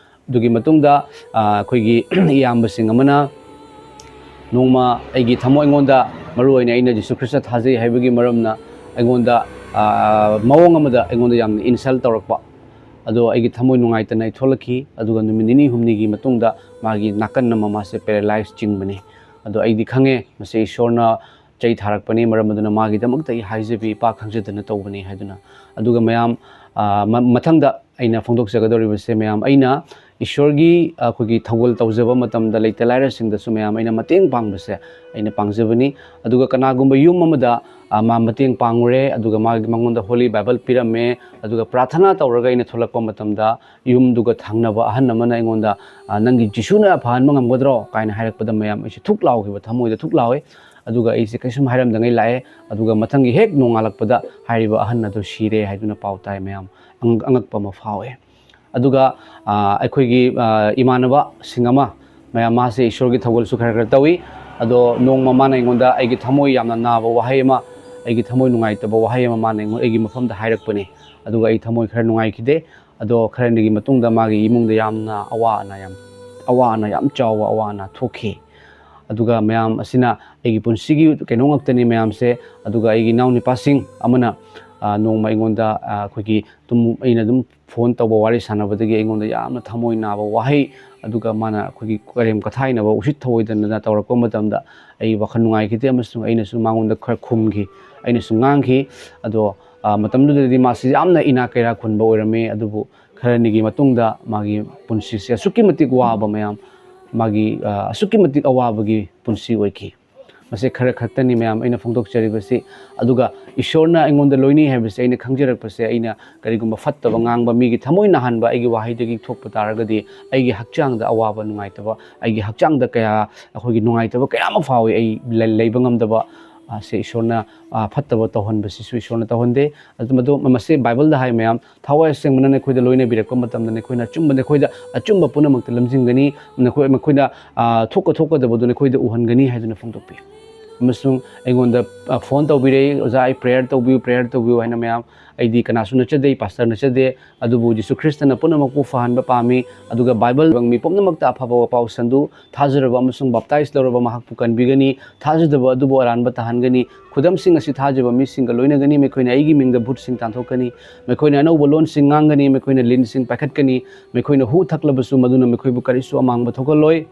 ꯑꯗꯨꯒꯤ ꯃꯇꯨꯡꯗ, ꯑ, ꯑꯩꯈꯣꯏꯒꯤ ꯏꯌꯥꯝꯕꯁꯤꯡ ꯑꯃꯅ ꯅꯣꯡꯃ ꯑꯩꯒꯤ ꯊꯃꯣꯏ, ꯑꯩꯉꯣꯟꯗ, ꯃꯔꯨ ꯑꯣꯏꯅ ꯑꯩꯅ ꯖꯤꯁꯨ ꯈ꯭ꯔꯤꯁꯇ ꯊꯥꯖꯩ ꯍꯥꯏꯕꯒꯤ ꯃꯔꯝꯅ ꯑꯩꯉꯣꯟꯗ, ꯑ, ꯃꯑꯣꯡ ꯑꯃꯗ ꯑꯩꯉꯣꯟꯗ ꯌꯥꯝꯅ insult ꯇꯧꯔꯛꯄ꯫ ꯑꯗꯣ ꯑꯩꯒꯤ ꯊꯃꯣꯏ ꯅꯨꯡꯉꯥꯏꯇꯅ ꯑꯩ ꯊꯣꯛꯂꯛꯈꯤ꯫ ꯑꯗꯨꯒ ꯅꯨꯃꯤꯠ ꯅꯤꯅꯤ ꯍꯨꯝꯅꯤꯒꯤ ꯃꯇꯨꯡꯗ ꯃꯥꯒꯤ ꯅꯥꯀꯟ ꯑꯃ ꯃꯥꯁꯦ paralyse ꯆꯤꯡꯕꯅꯤ꯫ ꯑꯗꯣ ꯑꯩꯗꯤ ꯈꯪꯉꯦ, ꯃꯁꯤ ꯏꯁꯣꯔꯅ ꯆꯩ ꯊꯥꯔꯛꯄꯅꯤ, ꯃꯔꯝ ꯑꯗꯨꯅ ꯃꯥꯒꯤꯗꯃꯛꯇ ꯑꯩ ꯍꯥꯏꯖꯕꯤ ꯏꯄꯥ ꯈꯪꯖꯗꯅ ꯇꯧꯕꯅꯤ ꯍꯥꯏꯗꯨꯅ꯫ ꯑꯗꯨꯒ ꯃꯌꯥꯝ, ꯑ, ꯃ-, ꯃꯊꯪꯗ ꯑꯩꯅ ꯐꯣꯡꯗꯣꯛꯆꯒꯗꯧꯔꯤꯕꯁꯦ, ꯃꯌꯥꯝ, ꯑꯩꯅ ꯏꯁꯣꯔꯒꯤ, ꯑ, ꯑꯩꯈꯣꯏꯒꯤ ꯊꯧꯒꯜ ꯇꯧꯖꯕ ꯃꯇꯝꯗ ꯂꯩꯇ ꯂꯥꯏꯔꯁꯤꯡꯗꯁꯨ ꯃꯌꯥꯝ ꯑꯩꯅ ꯃꯇꯦꯡ ꯄꯥꯡꯕꯁꯦ ꯑꯩꯅ ꯄꯥꯡꯖꯕꯅꯤ꯫ ꯑꯗꯨꯒ ꯀꯅꯥꯒꯨꯝꯕ ꯌꯨꯝ ꯑꯃꯗ, ꯑ, ꯃꯥ ꯃꯇꯦꯡ ꯄꯥꯡꯉꯨꯔꯦ꯫ ꯑꯗꯨꯒ ꯃꯥꯒꯤ, ꯃꯉꯣꯟꯗ Holy Bible ꯄꯤꯔꯝꯃꯦ꯫ ꯑꯗꯨꯒ ꯄ꯭ꯔꯥꯊꯅꯥ ꯇꯧꯔꯒ ꯑꯩꯅ ꯊꯣꯛꯂꯛꯄ ꯃꯇꯝꯗ ꯌꯨꯝꯗꯨꯒ ꯊꯪꯅꯕ ꯑꯍꯟ ꯑꯃꯅ ꯑꯩꯉꯣꯟꯗ, "ꯑ, ꯅꯪꯒꯤ ꯖꯤꯁꯨꯅ ꯐꯍꯟꯕ ꯉꯝꯒꯗ꯭ꯔꯣ?" ꯀꯥꯏꯅ ꯍꯥꯏꯔꯛꯄꯗ ꯃꯌꯥꯝ ꯑꯩꯁꯦ ꯊꯨꯛ ꯂꯥꯎꯈꯤꯕ, ꯊꯃꯣꯏꯗ ꯊꯨꯛ ꯂꯥꯎꯋꯦ꯫ ꯑꯗꯨꯒ ꯑꯩꯁꯦ ꯀꯩꯁꯨꯝ ꯍꯥꯏꯔꯝꯗꯉꯩ ꯂꯥꯛꯑꯦ꯫ ꯑꯗꯨꯒ ꯃꯊꯪꯒꯤ ꯍꯦꯛ ꯅꯣꯡꯉꯥꯜꯂꯛꯄꯗ ꯍꯥꯏꯔꯤꯕ ꯑꯍꯟ ꯑꯗꯨ ꯁꯤꯔꯦ ꯍꯥꯏꯗꯨꯅ ꯄꯥꯎ ꯇꯥꯏ ꯃꯌꯥꯝ꯫ ꯑꯉꯛ-, ꯑꯉꯛꯄ ꯑꯃ ꯐꯥꯎꯋꯦ꯫ ꯑꯗꯨꯒ, ꯑ, ꯑꯩꯈꯣꯏꯒꯤ, ꯑ, ꯏꯃꯥꯟꯅꯕꯁꯤꯡ ꯑꯃ, ꯃꯌꯥꯝ, ꯃꯥꯁꯦ ꯏꯁꯣꯔꯒꯤ ꯊꯧꯒꯜꯁꯨ ꯈꯔ ꯈꯔ ꯇꯧꯏ꯫ ꯑꯗꯣ ꯅꯣꯡꯃ ꯃꯥꯅ ꯑꯩꯉꯣꯟꯗ ꯑꯩꯒꯤ ꯊꯃꯣꯏ ꯌꯥꯝꯅ ꯅꯥꯕ ꯋꯥꯍꯩ ꯑꯃ, ꯑꯩꯒꯤ ꯊꯃꯣꯏ ꯅꯨꯡꯉꯥꯏꯇꯕ ꯋꯥꯍꯩ ꯑꯃ ꯃꯥꯅ ꯑꯩꯉꯣꯟ-, ꯑꯩꯒꯤ ꯃꯐꯝꯗ ꯍꯥꯏꯔꯛꯄꯅꯦ꯫ ꯑꯗꯨꯒ ꯑꯩ ꯊꯃꯣꯏ ꯈꯔ ꯅꯨꯡꯉꯥꯏꯈꯤꯗꯦ꯫ ꯑꯗꯣ ꯈꯔꯅꯤꯒꯤ ꯃꯇꯨꯡꯗ ꯃꯥꯒꯤ ꯏꯃꯨꯡꯗ ꯌꯥꯝꯅ ꯑꯋꯥ ꯑꯅꯥ ꯌꯥꯝ, ꯑꯋꯥ ꯑꯅꯥ ꯌꯥꯝ ꯆꯥꯎꯕ ꯑꯋꯥ ꯑꯅꯥ ꯊꯣꯛꯈꯤ꯫ ꯑꯗꯨꯒ ꯃꯌꯥꯝ ꯑꯁꯤꯅ ꯑꯩꯒꯤ ꯄꯨꯟꯁꯤꯒꯤ ꯀꯩꯅꯣ ꯉꯥꯛꯇꯅꯤ ꯃꯌꯥꯝꯁꯦ꯫ ꯑꯗꯨꯒ ꯑꯩꯒꯤ ꯏꯅꯥꯎꯅꯨꯄꯥꯁꯤꯡ ꯑꯃꯅ, ꯑ, ꯅꯣꯡꯃ ꯑꯩꯉꯣꯟꯗ, ꯑ, ꯑꯩꯈꯣꯏꯒꯤ ꯇꯨꯝ-, ꯑꯩꯅ ꯑꯗꯨꯝ ꯐꯣꯟ ꯇꯧꯕ, ꯋꯥꯔꯤ ꯁꯥꯟꯅꯕꯗꯒꯤ ꯑꯩꯉꯣꯟꯗ ꯌꯥꯝꯅ ꯊꯃꯣꯏ ꯅꯥꯕ ꯋꯥꯍꯩ, ꯑꯗꯨꯒ ꯃꯥꯅ ꯑꯩꯈꯣꯏꯒꯤ ꯀꯔꯦꯝ ꯀꯊꯥꯏꯅꯕ, ꯎꯁꯤꯠ ꯊꯑꯣꯏꯗꯅ ꯇꯧꯔꯛꯄ ꯃꯇꯝꯗ ꯑꯩ ꯋꯥꯈꯜ ꯅꯨꯡꯉꯥꯏꯈꯤꯗꯦ, ꯑꯃꯁꯨꯡ ꯑꯩꯅꯁꯨ ꯃꯉꯣꯟꯗ ꯈꯔ ꯈꯨꯝꯈꯤ, ꯑꯩꯅꯁꯨ ꯉꯥꯡꯈꯤ꯫ ꯑꯗꯣ, ꯑ, ꯃꯇꯝꯗꯨꯗꯗꯤ ꯃꯥꯁꯤ ꯌꯥꯝꯅ ꯏꯅꯥꯛ ꯀꯩꯔꯥꯛ ꯈꯨꯟꯕ ꯑꯣꯏꯔꯝꯃꯤ, ꯑꯗꯨꯕꯨ ꯈꯔꯅꯤꯒꯤ ꯃꯇꯨꯡꯗ ꯃꯥꯒꯤ ꯄꯨꯟꯁꯤꯁꯦ ꯑꯁꯨꯛꯀꯤ ꯃꯇꯤꯛ ꯋꯥꯕ ꯃꯌꯥꯝ, ꯃꯥꯒꯤ, ꯑ, ꯑꯁꯨꯛꯀꯤ ꯃꯇꯤꯛ ꯑꯋꯥꯕꯒꯤ ꯄꯨꯟꯁꯤ ꯑꯣꯏꯈꯤ꯫ ꯃꯁꯤ ꯈꯔ ꯈꯛꯇꯅꯤ ꯃꯌꯥꯝ ꯑꯩꯅ ꯐꯣꯡꯗꯣꯛꯆꯔꯤꯕꯁꯤ꯫ ꯑꯗꯨꯒ ꯏꯁꯣꯔꯅ ꯑꯩꯉꯣꯟꯗ ꯂꯣꯏꯅꯩ ꯍꯥꯏꯕꯁꯦ ꯑꯩꯅ ꯈꯪꯖꯔꯛꯄꯁꯦ, ꯑꯩꯅ ꯀꯔꯤꯒꯨꯝꯕ ꯐꯠꯇꯕ ꯉꯥꯡꯕ, ꯃꯤꯒꯤ ꯊꯃꯣꯏ ꯅꯥꯍꯟꯕ ꯑꯩꯒꯤ ꯋꯥꯍꯩꯗꯒꯤ ꯊꯣꯛꯄ ꯇꯥꯔꯒꯗꯤ, ꯑꯩꯒꯤ ꯍꯛꯆꯥꯡꯗ ꯑꯋꯥꯕ ꯅꯨꯡꯉꯥꯏꯇꯕ, ꯑꯩꯒꯤ ꯍꯛꯆꯥꯡꯗ ꯀꯌꯥ, ꯑꯩꯈꯣꯏꯒꯤ ꯅꯨꯡꯉꯥꯏꯇꯕ ꯀꯌꯥ ꯑꯃ ꯐꯥꯎꯏ꯫ ꯑꯩ ꯂꯩ-, ꯂꯩꯕ ꯉꯝꯗꯕ, ꯑ, ꯁꯦ ꯏꯁꯣꯔꯅ, ꯑ, ꯐꯠꯇꯕ ꯇꯧꯍꯟꯕꯁꯤꯁꯨ ꯏꯁꯣꯔꯅ ꯇꯧꯍꯟꯗꯦ꯫ ꯑꯗꯨ ꯃꯗꯨ, ꯃꯁꯤ ꯕꯥꯏꯕꯜꯗ ꯍꯥꯏ ꯃꯌꯥꯝ, "ꯊꯋꯥꯏ ꯑꯁꯦꯡꯕꯅ ꯅꯈꯣꯏꯗ ꯂꯣꯏꯅꯕꯤꯔꯛꯄ ꯃꯇꯝꯗ ꯅꯈꯣꯏꯅ ꯑꯆꯨꯝꯕ, ꯅꯈꯣꯏꯗ ꯑꯆꯨꯝꯕ ꯄꯨꯝꯅꯃꯛꯇ ꯂꯝꯖꯤꯡꯒꯅꯤ, ꯅꯈꯣꯏ, ꯃꯈꯣꯏꯅ, ꯑ, ꯊꯣꯛꯀ ꯊꯣꯛꯀꯗꯕꯗꯨ ꯅꯈꯣꯏꯗ ꯎꯍꯟꯒꯅꯤ" ꯍꯥꯏꯗꯨꯅ ꯐꯣꯡꯗꯣꯛꯄꯤ꯫ ꯑꯃꯁꯨꯡ ꯑꯩꯉꯣꯟꯗ, ꯑ, ꯐꯣꯟ ꯇꯧꯕꯤꯔꯛꯏ, "ꯑꯣꯖꯥ, ꯑꯩ ꯄ꯭ꯔꯦꯌꯔ ꯇꯧꯕꯤꯌꯨ, ꯄ꯭ꯔꯦꯌꯔ ꯇꯧꯕꯤꯌꯨ" ꯍꯥꯏꯅ ꯃꯌꯥꯝ꯫ ꯑꯩꯗꯤ ꯀꯅꯥꯁꯨ ꯅꯠꯆꯗꯦ, ꯄꯥꯁꯇꯔ ꯅꯠꯆꯗꯦ, ꯑꯗꯨꯕꯨ ꯖꯤꯁꯨ ꯈ꯭ꯔꯤꯁꯇꯅ ꯄꯨꯝꯅꯃꯛꯄꯨ ꯐꯍꯟꯕ ꯄꯥꯝꯃꯤ, ꯑꯗꯨꯒ ꯕꯥꯏꯕꯜ ꯃꯤ ꯄꯨꯝꯅꯃꯛꯇ ꯑꯐꯕ ꯄꯥꯎ ꯁꯟꯗꯨ, ꯊꯥꯖꯔꯕ ꯑꯃꯁꯨꯡ ꯕꯥꯞꯇꯥꯏꯖ ꯂꯧꯔꯕ ꯃꯍꯥꯛꯄꯨ ꯀꯟꯕꯤꯒꯅꯤ, ꯊꯥꯖꯗꯕ ꯑꯗꯨꯕꯨ ꯑꯔꯥꯟꯕ ꯇꯥꯍꯟꯒꯅꯤ꯫ ꯈꯨꯗꯝꯁꯤꯡ ꯑꯁꯤ ꯊꯥꯖꯕ ꯃꯤꯁꯤꯡꯒ ꯂꯣꯏꯅꯒꯅꯤ, ꯃꯈꯣꯏꯅ ꯑꯩꯒꯤ ꯃꯤꯡꯗ ꯚꯨꯠꯁꯤꯡ ꯇꯥꯟꯊꯣꯛꯀꯅꯤ, ꯃꯈꯣꯏꯅ ꯑꯅꯧꯕ ꯂꯣꯟꯁꯤꯡ ꯉꯥꯡꯒꯅꯤ, ꯃꯈꯣꯏꯅ ꯂꯤꯟꯁꯤꯡ ꯄꯥꯏꯈꯠꯀꯅꯤ, ꯃꯈꯣꯏꯅ ꯍꯨ ꯊꯛꯂꯕꯁꯨ ꯃꯗꯨꯅ ꯃꯈꯣꯏꯕꯨ ꯀꯔꯤꯁꯨ ꯑꯃꯥꯡꯕ ꯊꯣꯛꯍꯜꯂꯣꯏ꯫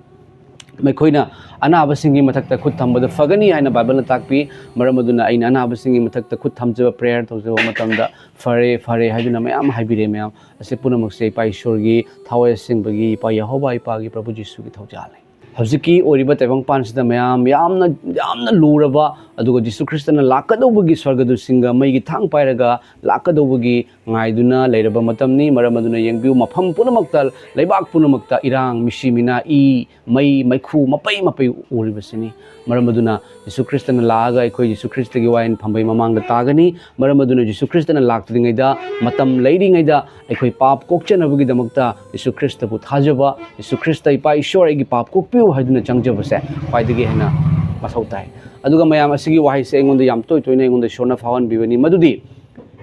ꯃꯈꯣꯏꯅ ꯑꯅꯥꯕꯁꯤꯡꯒꯤ ꯃꯊꯛꯇ ꯈꯨꯠ ꯊꯝꯕꯗ ꯐꯒꯅꯤ ꯍꯥꯏꯅ ꯕꯥꯏꯕꯜꯅ ꯇꯥꯛꯄꯤ꯫ ꯃꯔꯝ ꯑꯗꯨꯅ ꯑꯩꯅ ꯑꯅꯥꯕꯁꯤꯡꯒꯤ ꯃꯊꯛꯇ ꯈꯨꯠ ꯊꯝꯖꯕ, ꯄ꯭ꯔꯦꯌꯔ ꯇꯧꯖꯕ ꯃꯇꯝꯗ "ꯐꯔꯦ, ꯐꯔꯦ" ꯍꯥꯏꯗꯨꯅ ꯃꯌꯥꯝ ꯍꯥꯏꯕꯤꯔꯦ ꯃꯌꯥꯝ꯫ ꯑꯁꯤ ꯄꯨꯝꯅꯃꯛꯁꯦ ꯏꯄꯥ ꯏꯁꯣꯔꯒꯤ, ꯊꯋꯥꯏ ꯑꯁꯦꯡꯕꯒꯤ ꯏꯄꯥ ꯌꯦꯍꯣꯕꯥ ꯏꯄꯥꯒꯤ, ꯄ꯭ꯔꯚꯨ ꯖꯤꯁꯨꯒꯤ ꯊꯧꯖꯥꯜꯅꯤ꯫ ꯍꯧꯖꯤꯛꯀꯤ ꯑꯣꯏꯔꯤꯕ ꯇꯥꯏꯕꯪꯄꯥꯟꯁꯤꯗ ꯃꯌꯥꯝ ꯌꯥꯝꯅ, ꯌꯥꯝꯅ ꯂꯨꯔꯕ, ꯑꯗꯨꯒ ꯖꯤꯁꯨ ꯈ꯭ꯔꯤꯁꯇꯅ ꯂꯥꯛꯀꯗꯧꯕꯒꯤ, ꯁ꯭ꯋꯔꯒꯗꯨꯁꯤꯡꯒ ꯃꯩꯒꯤ ꯊꯥꯡ ꯄꯥꯏꯔꯒ ꯂꯥꯛꯀꯗꯧꯕꯒꯤ ꯉꯥꯏꯗꯨꯅ ꯂꯩꯔꯕ ꯃꯇꯝꯅꯤ꯫ ꯃꯔꯝ ꯑꯗꯨꯅ ꯌꯦꯡꯕꯤꯌꯨ, ꯃꯐꯝ ꯄꯨꯝꯅꯃꯛꯇ, ꯂꯩꯕꯥꯛ ꯄꯨꯝꯅꯃꯛꯇ ꯏꯔꯥꯡ, ꯃꯤꯁꯤ ꯃꯤꯅꯥ, ꯏ, ꯃꯩ, ꯃꯩꯈꯨ ꯃꯄꯩ ꯃꯄꯩ ꯎꯔꯤꯕꯁꯤꯅꯤ꯫ ꯃꯔꯝ ꯑꯗꯨꯅ ꯖꯤꯁꯨ ꯈ꯭ꯔꯤꯁꯇꯅ ꯂꯥꯛꯑꯒ ꯑꯩꯈꯣꯏ ꯖꯤꯁꯨ ꯈ꯭ꯔꯤꯁꯇꯒꯤ ꯋꯥꯌꯦꯜ ꯐꯝꯕꯩ ꯃꯃꯥꯡꯗ ꯇꯥꯒꯅꯤ꯫ ꯃꯔꯝ ꯑꯗꯨꯅ ꯖꯤꯁꯨ ꯈ꯭ꯔꯤꯁꯇꯅ ꯂꯥꯛꯇ꯭ꯔꯤꯉꯩꯗ, ꯃꯇꯝ ꯂꯩꯔꯤꯉꯩꯗ ꯑꯩꯈꯣꯏ ꯄꯥꯞ ꯀꯣꯛꯆꯅꯕꯒꯤꯗꯃꯛꯇ ꯖꯤꯁꯨ ꯈ꯭ꯔꯤꯁꯇꯕꯨ ꯊꯥꯖꯕ, "ꯖꯤꯁꯨ ꯈ꯭ꯔꯤꯁꯇ, ꯏꯄꯥ ꯏꯁꯣꯔ, ꯑꯩꯒꯤ ꯄꯥꯞ ꯀꯣꯛꯄꯤꯌꯨ" ꯍꯥꯏꯗꯨꯅ ꯆꯪꯖꯕꯁꯦ ꯈ꯭ꯋꯥꯏꯗꯒꯤ ꯍꯦꯟꯅ ꯃꯊꯧ ꯇꯥꯏ꯫ ꯑꯗꯨꯒ ꯃꯌꯥꯝ, ꯑꯁꯤꯒꯤ ꯋꯥꯍꯩꯁꯦ ꯑꯩꯉꯣꯟꯗ ꯌꯥꯝ ꯇꯣꯏ ꯇꯣꯏꯅ ꯑꯩꯉꯣꯟꯗ ꯏꯁꯣꯔꯅ ꯐꯥꯎꯍꯟꯕꯤꯕꯅꯤ꯫ ꯃꯗꯨꯗꯤ,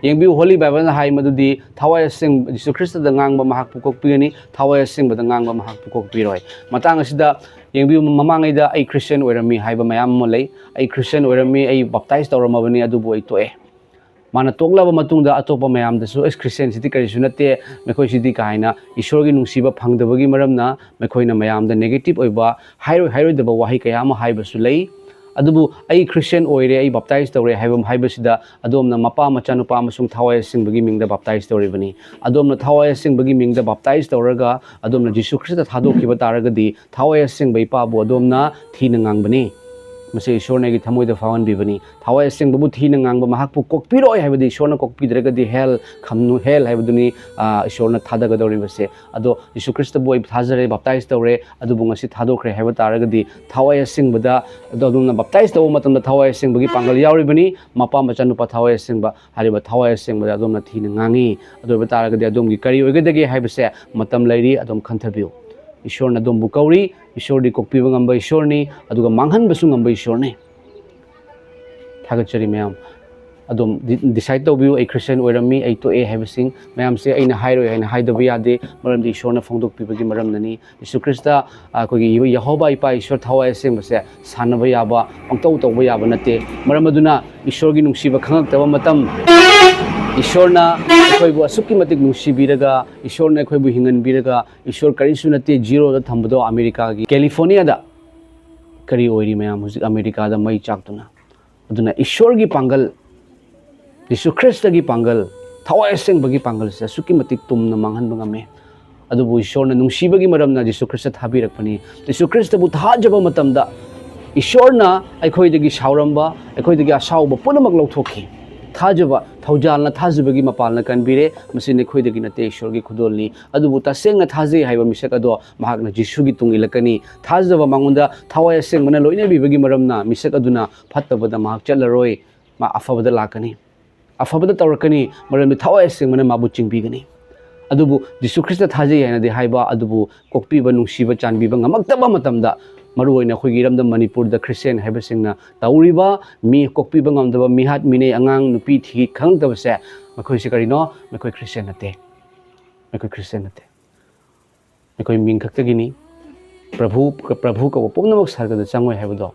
ꯌꯦꯡꯕꯤꯌꯨ, ꯍꯣꯂꯤ ꯕꯥꯏꯕꯜꯅ ꯍꯥꯏ ꯃꯗꯨꯗꯤ ꯊꯋꯥꯏ ꯑꯁꯦꯡꯕ, ꯖꯤꯁꯨ ꯈ꯭ꯔꯤꯁꯇꯗ ꯉꯥꯡꯕ ꯃꯍꯥꯛꯄꯨ ꯀꯣꯛꯄꯤꯒꯅꯤ, ꯊꯋꯥꯏ ꯑꯁꯦꯡꯕꯗ ꯉꯥꯡꯕ ꯃꯍꯥꯛꯄꯨ ꯀꯣꯛꯄꯤꯔꯣꯏ꯫ ꯃꯇꯥꯡ ꯑꯁꯤꯗ ꯌꯦꯡꯕꯤꯌꯨ, ꯃꯃꯥꯡꯉꯩꯗ ꯑꯩ ꯈ꯭ꯔꯤꯁꯇꯤꯌꯥꯟ ꯑꯣꯏꯔꯝꯃꯤ ꯍꯥꯏꯕ ꯃꯌꯥꯝ ꯑꯃ ꯂꯩ꯫ "ꯑꯩ ꯈ꯭ꯔꯤꯁꯇꯤꯌꯥꯟ ꯑꯣꯏꯔꯝꯃꯤ, ꯑꯩ ꯕꯞꯇꯥꯏꯁ ꯇꯧꯔꯝꯃꯕꯅꯤ, ꯑꯗꯨꯕꯨ ꯑꯩ ꯇꯣꯛꯑꯦ"꯫ ꯃꯥꯅ ꯇꯣꯛꯂꯕ ꯃꯇꯨꯡꯗ ꯑꯇꯣꯞꯄ ꯃꯌꯥꯝꯗꯁꯨ, "ꯑꯁ, ꯈ꯭ꯔꯤꯁꯇꯤꯌꯥꯟꯁꯤꯗꯤ ꯀꯔꯤꯁꯨ ꯅꯠꯇꯦ, ꯃꯈꯣꯏꯁꯤꯗꯤ" ꯀꯥꯏꯅ ꯏꯁꯣꯔꯒꯤ ꯅꯨꯡꯁꯤꯕ ꯐꯪꯗꯕꯒꯤ ꯃꯔꯝꯅ ꯃꯈꯣꯏꯅ ꯃꯌꯥꯝꯗ ꯅꯦꯒꯦꯇꯤꯚ ꯑꯣꯏꯕ, ꯍꯥꯏꯔꯣꯏ ꯍꯥꯏꯔꯣꯏꯗꯕ ꯋꯥꯍꯩ ꯀꯌꯥ ꯑꯃ ꯍꯥꯏꯕꯁꯨ ꯂꯩ꯫ ꯑꯗꯨꯕꯨ "ꯑꯩ ꯈ꯭ꯔꯤꯁꯇꯤꯌꯥꯟ ꯑꯣꯏꯔꯦ, ꯑꯩ ꯕꯞꯇꯥꯏꯁ ꯇꯧꯔꯦ" ꯍꯥꯏꯕ, ꯍꯥꯏꯕꯁꯤꯗ ꯑꯗꯣꯝꯅ ꯃꯄꯥ, ꯃꯆꯥꯅꯨꯄꯥ ꯑꯃꯁꯨꯡ ꯊꯋꯥꯏ ꯑꯁꯦꯡꯕꯒꯤ ꯃꯤꯡꯗ ꯕꯞꯇꯥꯏꯁ ꯇꯧꯔꯤꯕꯅꯤ꯫ ꯑꯗꯣꯝꯅ ꯊꯋꯥꯏ ꯑꯁꯦꯡꯕꯒꯤ ꯃꯤꯡꯗ ꯕꯞꯇꯥꯏꯁ ꯇꯧꯔꯒ ꯑꯗꯣꯝꯅ ꯖꯤꯁꯨ ꯈ꯭ꯔꯤꯁꯇ ꯊꯥꯗꯣꯛꯈꯤꯕ ꯇꯥꯔꯒꯗꯤ, ꯊꯋꯥꯏ ꯑꯁꯦꯡꯕ ꯏꯄꯥꯕꯨ ꯑꯗꯣꯝꯅ ꯊꯤꯅ ꯉꯥꯡꯕꯅꯤ꯫ ꯃꯁꯤ ꯏꯁꯣꯔꯅ ꯑꯩꯒꯤ ꯊꯃꯣꯏꯗ ꯐꯥꯎꯍꯟꯕꯤꯕꯅꯤ꯫ ꯊꯋꯥꯏ ꯑꯁꯦꯡꯕꯕꯨ ꯊꯤꯅ ꯉꯥꯡꯕ, ꯃꯍꯥꯛꯄꯨ ꯀꯣꯛꯄꯤꯔꯣꯏ ꯍꯥꯏꯕꯗꯤ, ꯏꯁꯣꯔꯅ ꯀꯣꯛꯄꯤꯗ꯭ꯔꯒꯗꯤ ꯍꯦꯜ ꯈꯝꯅꯨ, ꯍꯦꯜ ꯍꯥꯏꯕꯗꯨꯅꯤ, ꯑ, ꯏꯁꯣꯔꯅ ꯊꯥꯗꯒꯗꯧꯔꯤꯕꯁꯦ꯫ ꯑꯗꯣ ꯖꯤꯁꯨ ꯈ꯭ꯔꯤꯁꯇꯕꯨ ꯑꯩ ꯊꯥꯖꯔꯦ, ꯕꯞꯇꯥꯏꯁ ꯇꯧꯔꯦ, ꯑꯗꯨꯕꯨ ꯉꯁꯤ ꯊꯥꯗꯣꯛꯈ꯭ꯔꯦ ꯍꯥꯏꯕ ꯇꯥꯔꯒꯗꯤ, ꯊꯋꯥꯏ ꯑꯁꯦꯡꯕꯗ, ꯑꯗꯣ ꯑꯗꯣꯝꯅ ꯕꯞꯇꯥꯏꯁ ꯇꯧꯕ ꯃꯇꯝꯗ ꯊꯋꯥꯏ ꯑꯁꯦꯡꯕꯒꯤ ꯄꯥꯡꯒꯜ ꯌꯥꯎꯔꯤꯕꯅꯤ꯫ ꯃꯄꯥ, ꯃꯆꯥꯅꯨꯄꯥ, ꯊꯋꯥꯏ ꯑꯁꯦꯡꯕ ꯍꯥꯏꯔꯤꯕ ꯊꯋꯥꯏ ꯑꯁꯦꯡꯕꯗ ꯑꯗꯣꯝꯅ ꯊꯤꯅ ꯉꯥꯡꯉꯤ꯫ ꯑꯗꯨ ꯑꯣꯏꯕ ꯇꯥꯔꯒꯗꯤ ꯑꯗꯣꯝꯒꯤ ꯀꯔꯤ ꯑꯣꯏꯒꯗꯒꯦ ꯍꯥꯏꯕꯁꯦ ꯃꯇꯝ ꯂꯩꯔꯤ, ꯑꯗꯨꯝ ꯈꯟꯊꯕꯤꯌꯨ꯫ ꯏꯁꯣꯔꯅ ꯑꯗꯣꯝꯕꯨ ꯀꯧꯔꯤ꯫ ꯏꯁꯣꯔꯗꯤ ꯀꯣꯛꯄꯤꯕ ꯉꯝꯕ ꯏꯁꯣꯔꯅꯤ, ꯑꯗꯨꯒ ꯃꯥꯡꯍꯟꯕꯁꯨ ꯉꯝꯕ ꯏꯁꯣꯔꯅꯤ꯫ ꯊꯥꯒꯠꯆꯔꯤ ꯃꯌꯥꯝ꯫ ꯑꯗꯨꯝ ꯗꯤ-, ꯗꯤꯁꯥꯏꯠ ꯇꯧꯕꯤꯌꯨ, "ꯑꯩ ꯈ꯭ꯔꯤꯁꯇꯤꯌꯥꯟ ꯑꯣꯏꯔꯝꯃꯤ, ꯑꯩ ꯇꯣꯛꯑꯦ" ꯍꯥꯏꯕꯁꯤꯡ ꯃꯌꯥꯝꯁꯦ ꯑꯩꯅ ꯍꯥꯏꯔꯣꯏ ꯍꯥꯏꯅ ꯍꯥꯏꯗꯕ ꯌꯥꯗꯦ, ꯃꯔꯝꯗꯤ ꯏꯁꯣꯔꯅ ꯐꯣꯡꯗꯣꯛꯄꯤꯕꯒꯤ ꯃꯔꯝꯅꯅꯤ꯫ ꯖꯤꯁꯨ ꯈ꯭ꯔꯤꯁꯇ, ꯑꯩꯈꯣꯏꯒꯤ ꯌꯦꯍꯣ-, ꯌꯦꯍꯣꯕꯥ ꯏꯄꯥ ꯏꯁꯣꯔ ꯊꯋꯥꯏ ꯑꯁꯦꯡꯕꯁꯦ ꯁꯥꯟꯅꯕ ꯌꯥꯕ, ꯄꯪꯇꯧ ꯇꯧꯕ ꯌꯥꯕ ꯅꯠꯇꯦ꯫ ꯃꯔꯝ ꯑꯗꯨꯅ ꯏꯁꯣꯔꯒꯤ ꯅꯨꯡꯁꯤꯕ ꯈꯪꯉꯛꯇꯕ ꯃꯇꯝ, ꯏꯁꯣꯔꯅ ꯑꯩꯈꯣꯏꯕꯨ ꯑꯁꯨꯛꯀꯤ ꯃꯇꯤꯛ ꯅꯨꯡꯁꯤꯕꯤꯔꯒ, ꯏꯁꯣꯔꯅ ꯑꯩꯈꯣꯏꯕꯨ ꯍꯤꯡꯍꯟꯕꯤꯔꯒ, ꯏꯁꯣꯔ ꯀꯔꯤꯁꯨ ꯅꯠꯇꯦ, ꯖꯤꯔꯣꯗ ꯊꯝꯕꯗꯣ ꯑꯃꯦꯔꯤꯀꯥꯒꯤ ꯀꯦꯂꯤꯐꯣꯔꯅꯤꯌꯥꯗ ꯀꯔꯤ ꯑꯣꯏꯔꯤ ꯃꯌꯥꯝ? ꯍꯧꯖꯤꯛ ꯑꯃꯦꯔꯤꯀꯥꯗ ꯃꯩ ꯆꯥꯛꯇꯨꯅ꯫ ꯑꯗꯨꯅ ꯏꯁꯣꯔꯒꯤ ꯄꯥꯡꯒꯜ, ꯖꯤꯁꯨ ꯈ꯭ꯔꯤꯁꯇꯒꯤ ꯄꯥꯡꯒꯜ, ꯊꯋꯥꯏ ꯑꯁꯦꯡꯕꯒꯤ ꯄꯥꯡꯒꯜꯁꯦ ꯑꯁꯨꯛꯀꯤ ꯃꯇꯤꯛ ꯇꯨꯝꯅ ꯃꯥꯡꯍꯟꯕ ꯉꯝꯃꯤ꯫ ꯑꯗꯨꯕꯨ ꯏꯁꯣꯔꯅ ꯅꯨꯡꯁꯤꯕꯒꯤ ꯃꯔꯝꯅ ꯖꯤꯁꯨ ꯈ꯭ꯔꯤꯁꯇ ꯊꯥꯕꯤꯔꯛꯄꯅꯤ꯫ ꯖꯤꯁꯨ ꯈ꯭ꯔꯤꯁꯇꯕꯨ ꯊꯥꯖꯕ ꯃꯇꯝꯗ ꯏꯁꯣꯔꯅ ꯑꯩꯈꯣꯏꯗꯒꯤ ꯁꯥꯎꯔꯝꯕ, ꯑꯩꯈꯣꯏꯗꯒꯤ ꯑꯁꯥꯎꯕ ꯄꯨꯝꯅꯃꯛ ꯂꯧꯊꯣꯛꯈꯤ꯫ ꯊꯥꯖꯕ, ꯊꯧꯖꯥꯜꯅ ꯊꯥꯖꯕꯒꯤ ꯃꯄꯥꯜꯅ ꯀꯟꯕꯤꯔꯦ꯫ ꯃꯁꯤ ꯅꯈꯣꯏꯗꯒꯤ ꯅꯠꯇꯦ, ꯏꯁꯣꯔꯒꯤ ꯈꯨꯗꯣꯜꯅꯤ꯫ ꯑꯗꯨꯕꯨ ꯇꯁꯦꯡꯅ ꯊꯥꯖꯩ ꯍꯥꯏꯕ ꯃꯤꯁꯛ ꯑꯗꯣ ꯃꯍꯥꯛꯅ ꯖꯤꯁꯨꯒꯤ ꯇꯨꯡ ꯏꯜꯂꯛꯀꯅꯤ꯫ ꯊꯥꯖꯕ, ꯃꯉꯣꯟꯗ ꯊꯋꯥꯏ ꯑꯁꯦꯡꯕꯅ ꯂꯣꯏꯅꯕꯤꯕꯒꯤ ꯃꯔꯝꯅ ꯃꯤꯁꯛ ꯑꯗꯨꯅ ꯐꯠꯇꯕꯗ ꯃꯍꯥꯛ ꯆꯠꯂꯔꯣꯏ, ꯃꯥ ꯑꯐꯕꯗ ꯂꯥꯛꯀꯅꯤ꯫ ꯑꯐꯕꯗ ꯇꯧꯔꯛꯀꯅꯤ, ꯃꯔꯝꯗꯤ ꯊꯋꯥꯏ ꯑꯁꯦꯡꯕꯅ ꯃꯥꯕꯨ ꯆꯤꯡꯕꯤꯒꯅꯤ꯫ ꯑꯗꯨꯕꯨ ꯖꯤꯁꯨ ꯈ꯭ꯔꯤꯁꯇ ꯊꯥꯖꯩ ꯍꯥꯏꯅꯗꯤ ꯍꯥꯏꯕ, ꯑꯗꯨꯕꯨ ꯀꯣꯛꯄꯤꯕ, ꯅꯨꯡꯁꯤꯕ, ꯆꯥꯟꯕꯤꯕ ꯉꯝꯃꯛꯇꯕ ꯃꯇꯝꯗ, ꯃꯔꯨꯑꯣꯏꯅ ꯑꯩꯈꯣꯏꯒꯤ ꯏꯔꯝꯗꯝ ꯃꯅꯤꯄꯨꯔꯗ ꯈ꯭ꯔꯤꯁꯇꯤꯌꯥꯟ ꯍꯥꯏꯕꯁꯤꯡꯅ ꯇꯧꯔꯤꯕ, ꯃꯤ ꯀꯣꯛꯄꯤꯕ ꯉꯝꯗꯕ, ꯃꯤꯍꯥꯠ ꯃꯤꯅꯩ, ꯑꯉꯥꯡ ꯅꯨꯄꯤ ꯊꯤ ꯈꯪꯗꯕꯁꯦ, ꯃꯈꯣꯏꯁꯦ ꯀꯔꯤꯅꯣ? ꯃꯈꯣꯏ ꯈ꯭ꯔꯤꯁꯇꯤꯌꯥꯟ ꯅꯠꯇꯦ꯫ ꯃꯈꯣꯏ ꯈ꯭ꯔꯤꯁꯇꯤꯌꯥꯟ ꯅꯠꯇꯦ꯫ ꯑꯩꯈꯣꯏ ꯃꯤꯡ ꯈꯛꯇꯒꯤꯅꯤ꯫ ꯄ꯭ꯔꯚꯨ, ꯄ꯭ꯔꯚꯨ ꯀꯧꯕ ꯄꯨꯝꯅꯃꯛ ꯁꯔꯒꯗ ꯆꯪꯉꯣꯏ ꯍꯥꯏꯕꯗꯣ,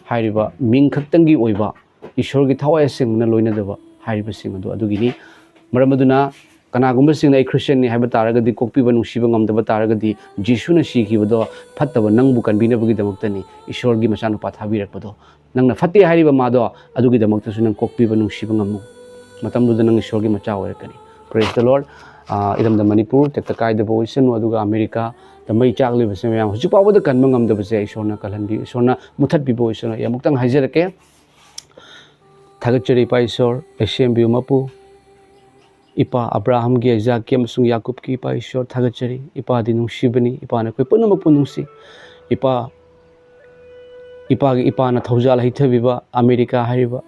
ꯍꯥꯏꯔꯤꯕ ꯃꯤꯡ ꯈꯛꯇꯪꯒꯤ ꯑꯣꯏꯕ, ꯏꯁꯣꯔꯒꯤ ꯊꯋꯥꯏ ꯑꯁꯦꯡꯕꯅ ꯂꯣꯏꯅꯗꯕ ꯍꯥꯏꯔꯤꯕꯁꯤꯡ ꯑꯗꯨ ꯑꯗꯨꯒꯤꯅꯤ꯫ ꯃꯔꯝ ꯑꯗꯨꯅ ꯀꯅꯥꯒꯨꯝꯕꯁꯤꯡꯅ "ꯑꯩ ꯈ꯭ꯔꯤꯁꯇꯤꯌꯥꯟꯅꯤ" ꯍꯥꯏꯕ ꯇꯥꯔꯒꯗꯤ, ꯀꯣꯛꯄꯤꯕ ꯅꯨꯡꯁꯤꯕ ꯉꯝꯗꯕ ꯇꯥꯔꯒꯗꯤ, ꯖꯤꯁꯨꯅ ꯁꯤꯈꯤꯕꯗꯣ ꯐꯠꯇꯕ ꯅꯪꯕꯨ ꯀꯟꯕꯤꯅꯕꯒꯤꯗꯃꯛꯇꯅꯤ, ꯏꯁꯣꯔꯒꯤ ꯃꯆꯥꯅꯨꯄꯥ ꯊꯥꯕꯤꯔꯛꯄꯗꯣ꯫ ꯅꯪꯅ ꯐꯠꯇꯦ ꯍꯥꯏꯔꯤꯕ ꯃꯥꯗꯣ, ꯑꯗꯨꯒꯤꯗꯃꯛꯇꯁꯨ ꯅꯪ ꯀꯣꯛꯄꯤꯕ ꯅꯨꯡꯁꯤꯕ ꯉꯝꯃꯨ꯫ ꯃꯇꯝꯗꯨꯗ ꯅꯪ ꯏꯁꯣꯔꯒꯤ ꯃꯆꯥ ꯑꯣꯏꯔꯛꯀꯅꯤ꯫ Praise the Lord꯫ ꯑꯥ, ꯏꯔꯝꯗꯝ ꯃꯅꯤꯄꯨꯔ ꯇꯦꯛꯇ ꯀꯥꯏꯗꯕ ꯑꯣꯏꯁꯅꯨ, ꯑꯗꯨꯒ ꯑꯃꯦꯔꯤꯀꯥꯗ ꯃꯩ ꯆꯥꯛꯂꯤꯕꯁꯦ ꯃꯌꯥꯝ ꯍꯧꯖꯤꯛ ꯐꯥꯎꯕꯗ ꯀꯟꯕ ꯉꯝꯗꯕꯁꯦ ꯏꯁꯣꯔꯅ ꯀꯜꯍꯟꯕꯤꯌꯨ, ꯏꯁꯣꯔꯅ ꯃꯨꯊꯠꯄꯤꯕ ꯑꯣꯏꯁꯅꯨ꯫ ꯑꯩ ꯑꯃꯨꯛꯇꯪ ꯍꯥꯏꯖꯔꯛꯀꯦ꯫ ꯊꯥꯒꯠꯆꯔꯤ ꯏꯄꯥ ꯏꯁꯣꯔ, ꯑꯩ ꯁꯦꯝꯕꯤꯌꯨ ꯃꯄꯨ꯫ ꯏꯄꯥ ꯑꯕ꯭ꯔꯥꯍꯝꯒꯤ, ꯑꯥꯏꯖꯥꯛꯀꯤ ꯑꯃꯁꯨꯡ ꯌꯥꯀꯨꯕꯀꯤ ꯏꯄꯥ ꯏꯁꯣꯔ ꯊꯥꯒꯠꯆꯔꯤ꯫ ꯏꯄꯥꯗꯤ ꯅꯨꯡꯁꯤꯕꯅꯤ, ꯏꯄꯥꯅ ꯑꯩꯈꯣꯏ ꯄꯨꯝꯅꯃꯛꯄꯨ ꯅꯨꯡꯁꯤ꯫ ꯏꯄꯥ, ꯏꯄꯥꯒꯤ, ꯏꯄꯥꯅ ꯊꯧꯖꯥꯜ ꯍꯩꯊꯕꯤꯕ ꯑꯃꯦꯔꯤꯀꯥ ꯍꯥꯏꯔꯤꯕ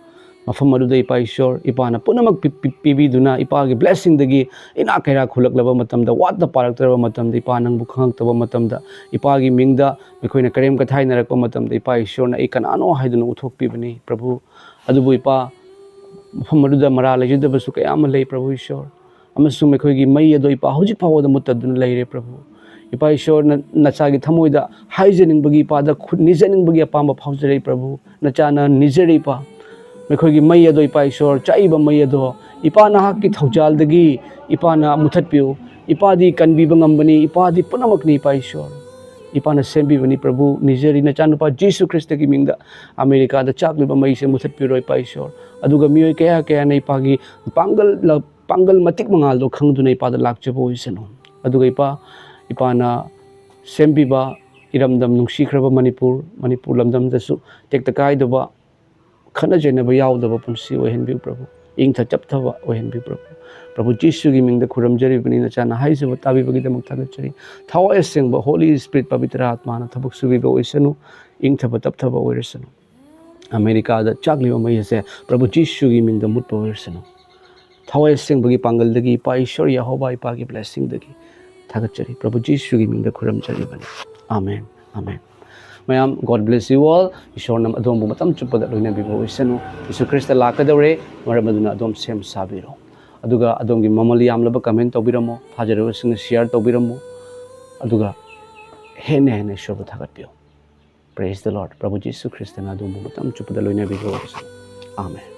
ꯃꯐꯝ ꯑꯗꯨꯗ ꯏꯄꯥ ꯏꯁꯣꯔ, ꯏꯄꯥꯅ ꯄꯨꯝꯅꯃꯛ ꯄꯤ-, ꯄꯤ-, ꯄꯤꯕꯤꯗꯨꯅ ꯏꯄꯥꯒꯤ blessingꯗꯒꯤ ꯏꯅꯥꯛ ꯀꯩꯔꯥꯛ ꯈꯨꯜꯂꯛꯂꯕ ꯃꯇꯝꯗ, ꯋꯥꯠꯇ ꯄꯥꯔꯛꯇ꯭ꯔꯕ ꯃꯇꯝꯗ, ꯏꯄꯥ ꯅꯪꯕꯨ ꯈꯪꯉꯛꯇꯕ ꯃꯇꯝꯗ, ꯏꯄꯥꯒꯤ ꯃꯤꯡꯗ ꯑꯩꯈꯣꯏꯅ ꯀꯔꯦꯝ ꯀꯊꯥꯏꯅꯔꯛꯄ ꯃꯇꯝꯗ, ꯏꯄꯥ ꯏꯁꯣꯔꯅ ꯑꯩ ꯀꯅꯥꯅꯣ ꯍꯥꯏꯗꯨꯅ ꯎꯠꯊꯣꯛꯄꯤꯕꯅꯤ ꯄ꯭ꯔꯚꯨ꯫ ꯑꯗꯨꯕꯨ ꯏꯄꯥ, ꯃꯐꯝ ꯑꯗꯨꯗ ꯃꯔꯥ ꯂꯩꯖꯗꯕꯁꯨ ꯀꯌꯥ ꯑꯃ ꯂꯩ ꯄ꯭ꯔꯚꯨ ꯏꯁꯣꯔ꯫ ꯑꯃꯁꯨꯡ ꯃꯈꯣꯏꯒꯤ ꯃꯩ ꯑꯗꯣ ꯏꯄꯥ ꯍꯧꯖꯤꯛ ꯐꯥꯎꯕꯗ ꯃꯨꯠꯇꯗꯨꯅ ꯂꯩꯔꯦ ꯄ꯭ꯔꯚꯨ꯫ ꯏꯄꯥ ꯏꯁꯣꯔꯅ ꯅꯆꯥꯒꯤ ꯊꯃꯣꯏꯗ ꯍꯥꯏꯖꯅꯤꯡꯕꯒꯤ, ꯏꯄꯥꯗ ꯈꯨꯠ ꯅꯤꯖꯅꯤꯡꯕꯒꯤ ꯑꯄꯥꯝꯕ ꯐꯥꯎꯖꯔꯛꯏ ꯄ꯭ꯔꯚꯨ꯫ ꯅꯆꯥꯅ ꯅꯤꯖꯔꯤ ꯏꯄꯥ꯫ ꯃꯈꯣꯏꯒꯤ ꯃꯩ ꯑꯗꯣ ꯏꯄꯥ ꯏꯁꯣꯔ, ꯆꯥꯛꯏꯕ ꯃꯩ ꯑꯗꯣ ꯏꯄꯥ ꯅꯍꯥꯛꯀꯤ ꯊꯧꯖꯥꯜꯗꯒꯤ ꯏꯄꯥꯅ ꯃꯨꯊꯠꯄꯤꯌꯨ꯫ ꯏꯄꯥꯗꯤ ꯀꯟꯕꯤꯕ ꯉꯝꯕꯅꯤ, ꯏꯄꯥꯗꯤ ꯄꯨꯝꯅꯃꯛꯅꯤ ꯏꯄꯥ ꯏꯁꯣꯔ꯫ ꯏꯄꯥꯅ ꯁꯦꯝꯕꯤꯕꯅꯤ ꯄ꯭ꯔꯚꯨ, ꯅꯤꯖꯔꯤ ꯅꯆꯥꯅꯨꯄꯥ ꯖꯤꯁꯨ ꯈ꯭ꯔꯤꯁꯇꯒꯤ ꯃꯤꯡꯗ꯫ ꯑꯃꯦꯔꯤꯀꯥꯗ ꯆꯥꯛꯂꯤꯕ ꯃꯩꯁꯦ ꯃꯨꯊꯠꯄꯤꯔꯣ ꯏꯄꯥ ꯏꯁꯣꯔ꯫ ꯑꯗꯨꯒ ꯃꯤꯑꯣꯏ ꯀꯌꯥ ꯀꯌꯥꯅ ꯏꯄꯥꯒꯤ ꯄꯥꯡꯒꯜ ꯄꯥꯡꯒꯜ ꯃꯇꯤꯛ ꯃꯉꯥꯜꯗꯣ ꯈꯪꯗꯨꯅ ꯏꯄꯥꯗ ꯂꯥꯛꯆꯕ ꯑꯣꯏꯁꯅꯨ꯫ ꯑꯗꯨꯒ ꯏꯄꯥ, ꯏꯄꯥꯅ ꯁꯦꯝꯕꯤꯕ ꯏꯔꯝꯗꯝ ꯅꯨꯡꯁꯤꯈ꯭ꯔꯕ ꯃꯅꯤꯄꯨꯔ, ꯃꯅꯤꯄꯨꯔ ꯂꯝꯗꯝꯗꯁꯨ ꯇꯦꯛꯇ ꯀꯥꯏꯗꯕ, ꯈꯠꯅ ꯆꯩꯅꯕ ꯌꯥꯎꯗꯕ ꯄꯨꯟꯁꯤ ꯑꯣꯏꯍꯟꯕꯤꯌꯨ ꯄ꯭ꯔꯚꯨ꯫ ꯏꯪꯊ ꯆꯞꯊꯕ ꯑꯣꯏꯍꯟꯕꯤꯌꯨ ꯄ꯭ꯔꯚꯨ꯫ ꯄ꯭ꯔꯚꯨ ꯖꯤꯁꯨꯒꯤ ꯃꯤꯡꯗ ꯈꯨꯔꯨꯝꯖꯔꯤꯕꯅꯤ, ꯅꯆꯥꯅ ꯍꯥꯏꯖꯕ ꯇꯥꯕꯤꯕꯒꯤꯗꯃꯛ ꯊꯥꯒꯠꯆꯔꯤ꯫ ꯊꯋꯥꯏ ꯑꯁꯦꯡꯕ ꯍꯣꯂꯤ ꯁ꯭ꯄꯤꯔꯤꯠ ꯄꯕꯤꯇ꯭ꯔ ꯑꯥꯠꯃꯥꯅ ꯊꯕꯛ ꯁꯨꯕꯤꯕ ꯑꯣꯏꯁꯅꯨ, ꯏꯪꯊꯕ ꯇꯞꯊꯕ ꯑꯣꯏꯔꯁꯅꯨ꯫ ꯑꯃꯦꯔꯤꯀꯥꯗ ꯆꯥꯛꯂꯤꯕ ꯃꯩ ꯑꯁꯦ ꯄ꯭ꯔꯚꯨ ꯖꯤꯁꯨꯒꯤ ꯃꯤꯡꯗ ꯃꯨꯠꯄ ꯑꯣꯏꯔꯁꯅꯨ꯫ ꯊꯋꯥꯏ ꯑꯁꯦꯡꯕꯒꯤ ꯄꯥꯡꯒꯜꯗꯒꯤ ꯏꯄꯥ ꯏꯁꯣꯔ ꯌꯦꯍꯣꯕꯥ ꯏꯄꯥꯒꯤ ꯕ꯭ꯂꯦꯁꯤꯡꯗꯒꯤ ꯊꯥꯒꯠꯆꯔꯤ꯫ ꯄ꯭ꯔꯚꯨ ꯖꯤꯁꯨꯒꯤ ꯃꯤꯡꯗ ꯈꯨꯔꯨꯝꯖꯔꯤꯕꯅꯤ꯫ Amen, amen. ꯃꯌꯥꯝ, God bless you all. ꯏꯁꯣꯔꯅ ꯑꯗꯣꯝꯕꯨ ꯃꯇꯝ ꯆꯨꯞꯄꯗ ꯂꯣꯏꯅꯕꯤꯕ ꯑꯣꯏꯁꯅꯨ꯫ ꯌꯤꯁꯨ ꯈ꯭ꯔꯤꯁꯇ ꯂꯥꯛꯀꯗꯧꯔꯦ, ꯃꯔꯝ ꯑꯗꯨꯅ ꯑꯗꯣꯝ ꯁꯦꯝ ꯁꯥꯕꯤꯔꯣ꯫ ꯑꯗꯨꯒ ꯑꯗꯣꯝꯒꯤ ꯃꯃꯜ ꯌꯥꯝꯂꯕ ꯀꯃꯦꯟ ꯇꯧꯕꯤꯔꯝꯃꯨ, ꯊꯥꯖꯔꯕꯁꯤꯡꯅ ꯁꯤꯌꯥꯔ ꯇꯧꯕꯤꯔꯝꯃꯨ꯫ ꯑꯗꯨꯒ ꯍꯦꯟꯅ ꯍꯦꯟꯅ ꯏꯁꯣꯔꯕꯨ ꯊꯥꯒꯠꯄꯤꯌꯨ꯫ Praise the Lord. ꯄ꯭ꯔꯚꯨ ꯖꯤꯁꯨ ꯈ꯭ꯔꯤꯁꯇꯅ ꯑꯗꯣꯝꯕꯨ ꯃꯇꯝ ꯆꯨꯞꯄꯗ ꯂꯣꯏꯅꯕꯤꯕ ꯑꯣꯏꯁꯅꯨ꯫ ꯑꯃꯦꯟ꯫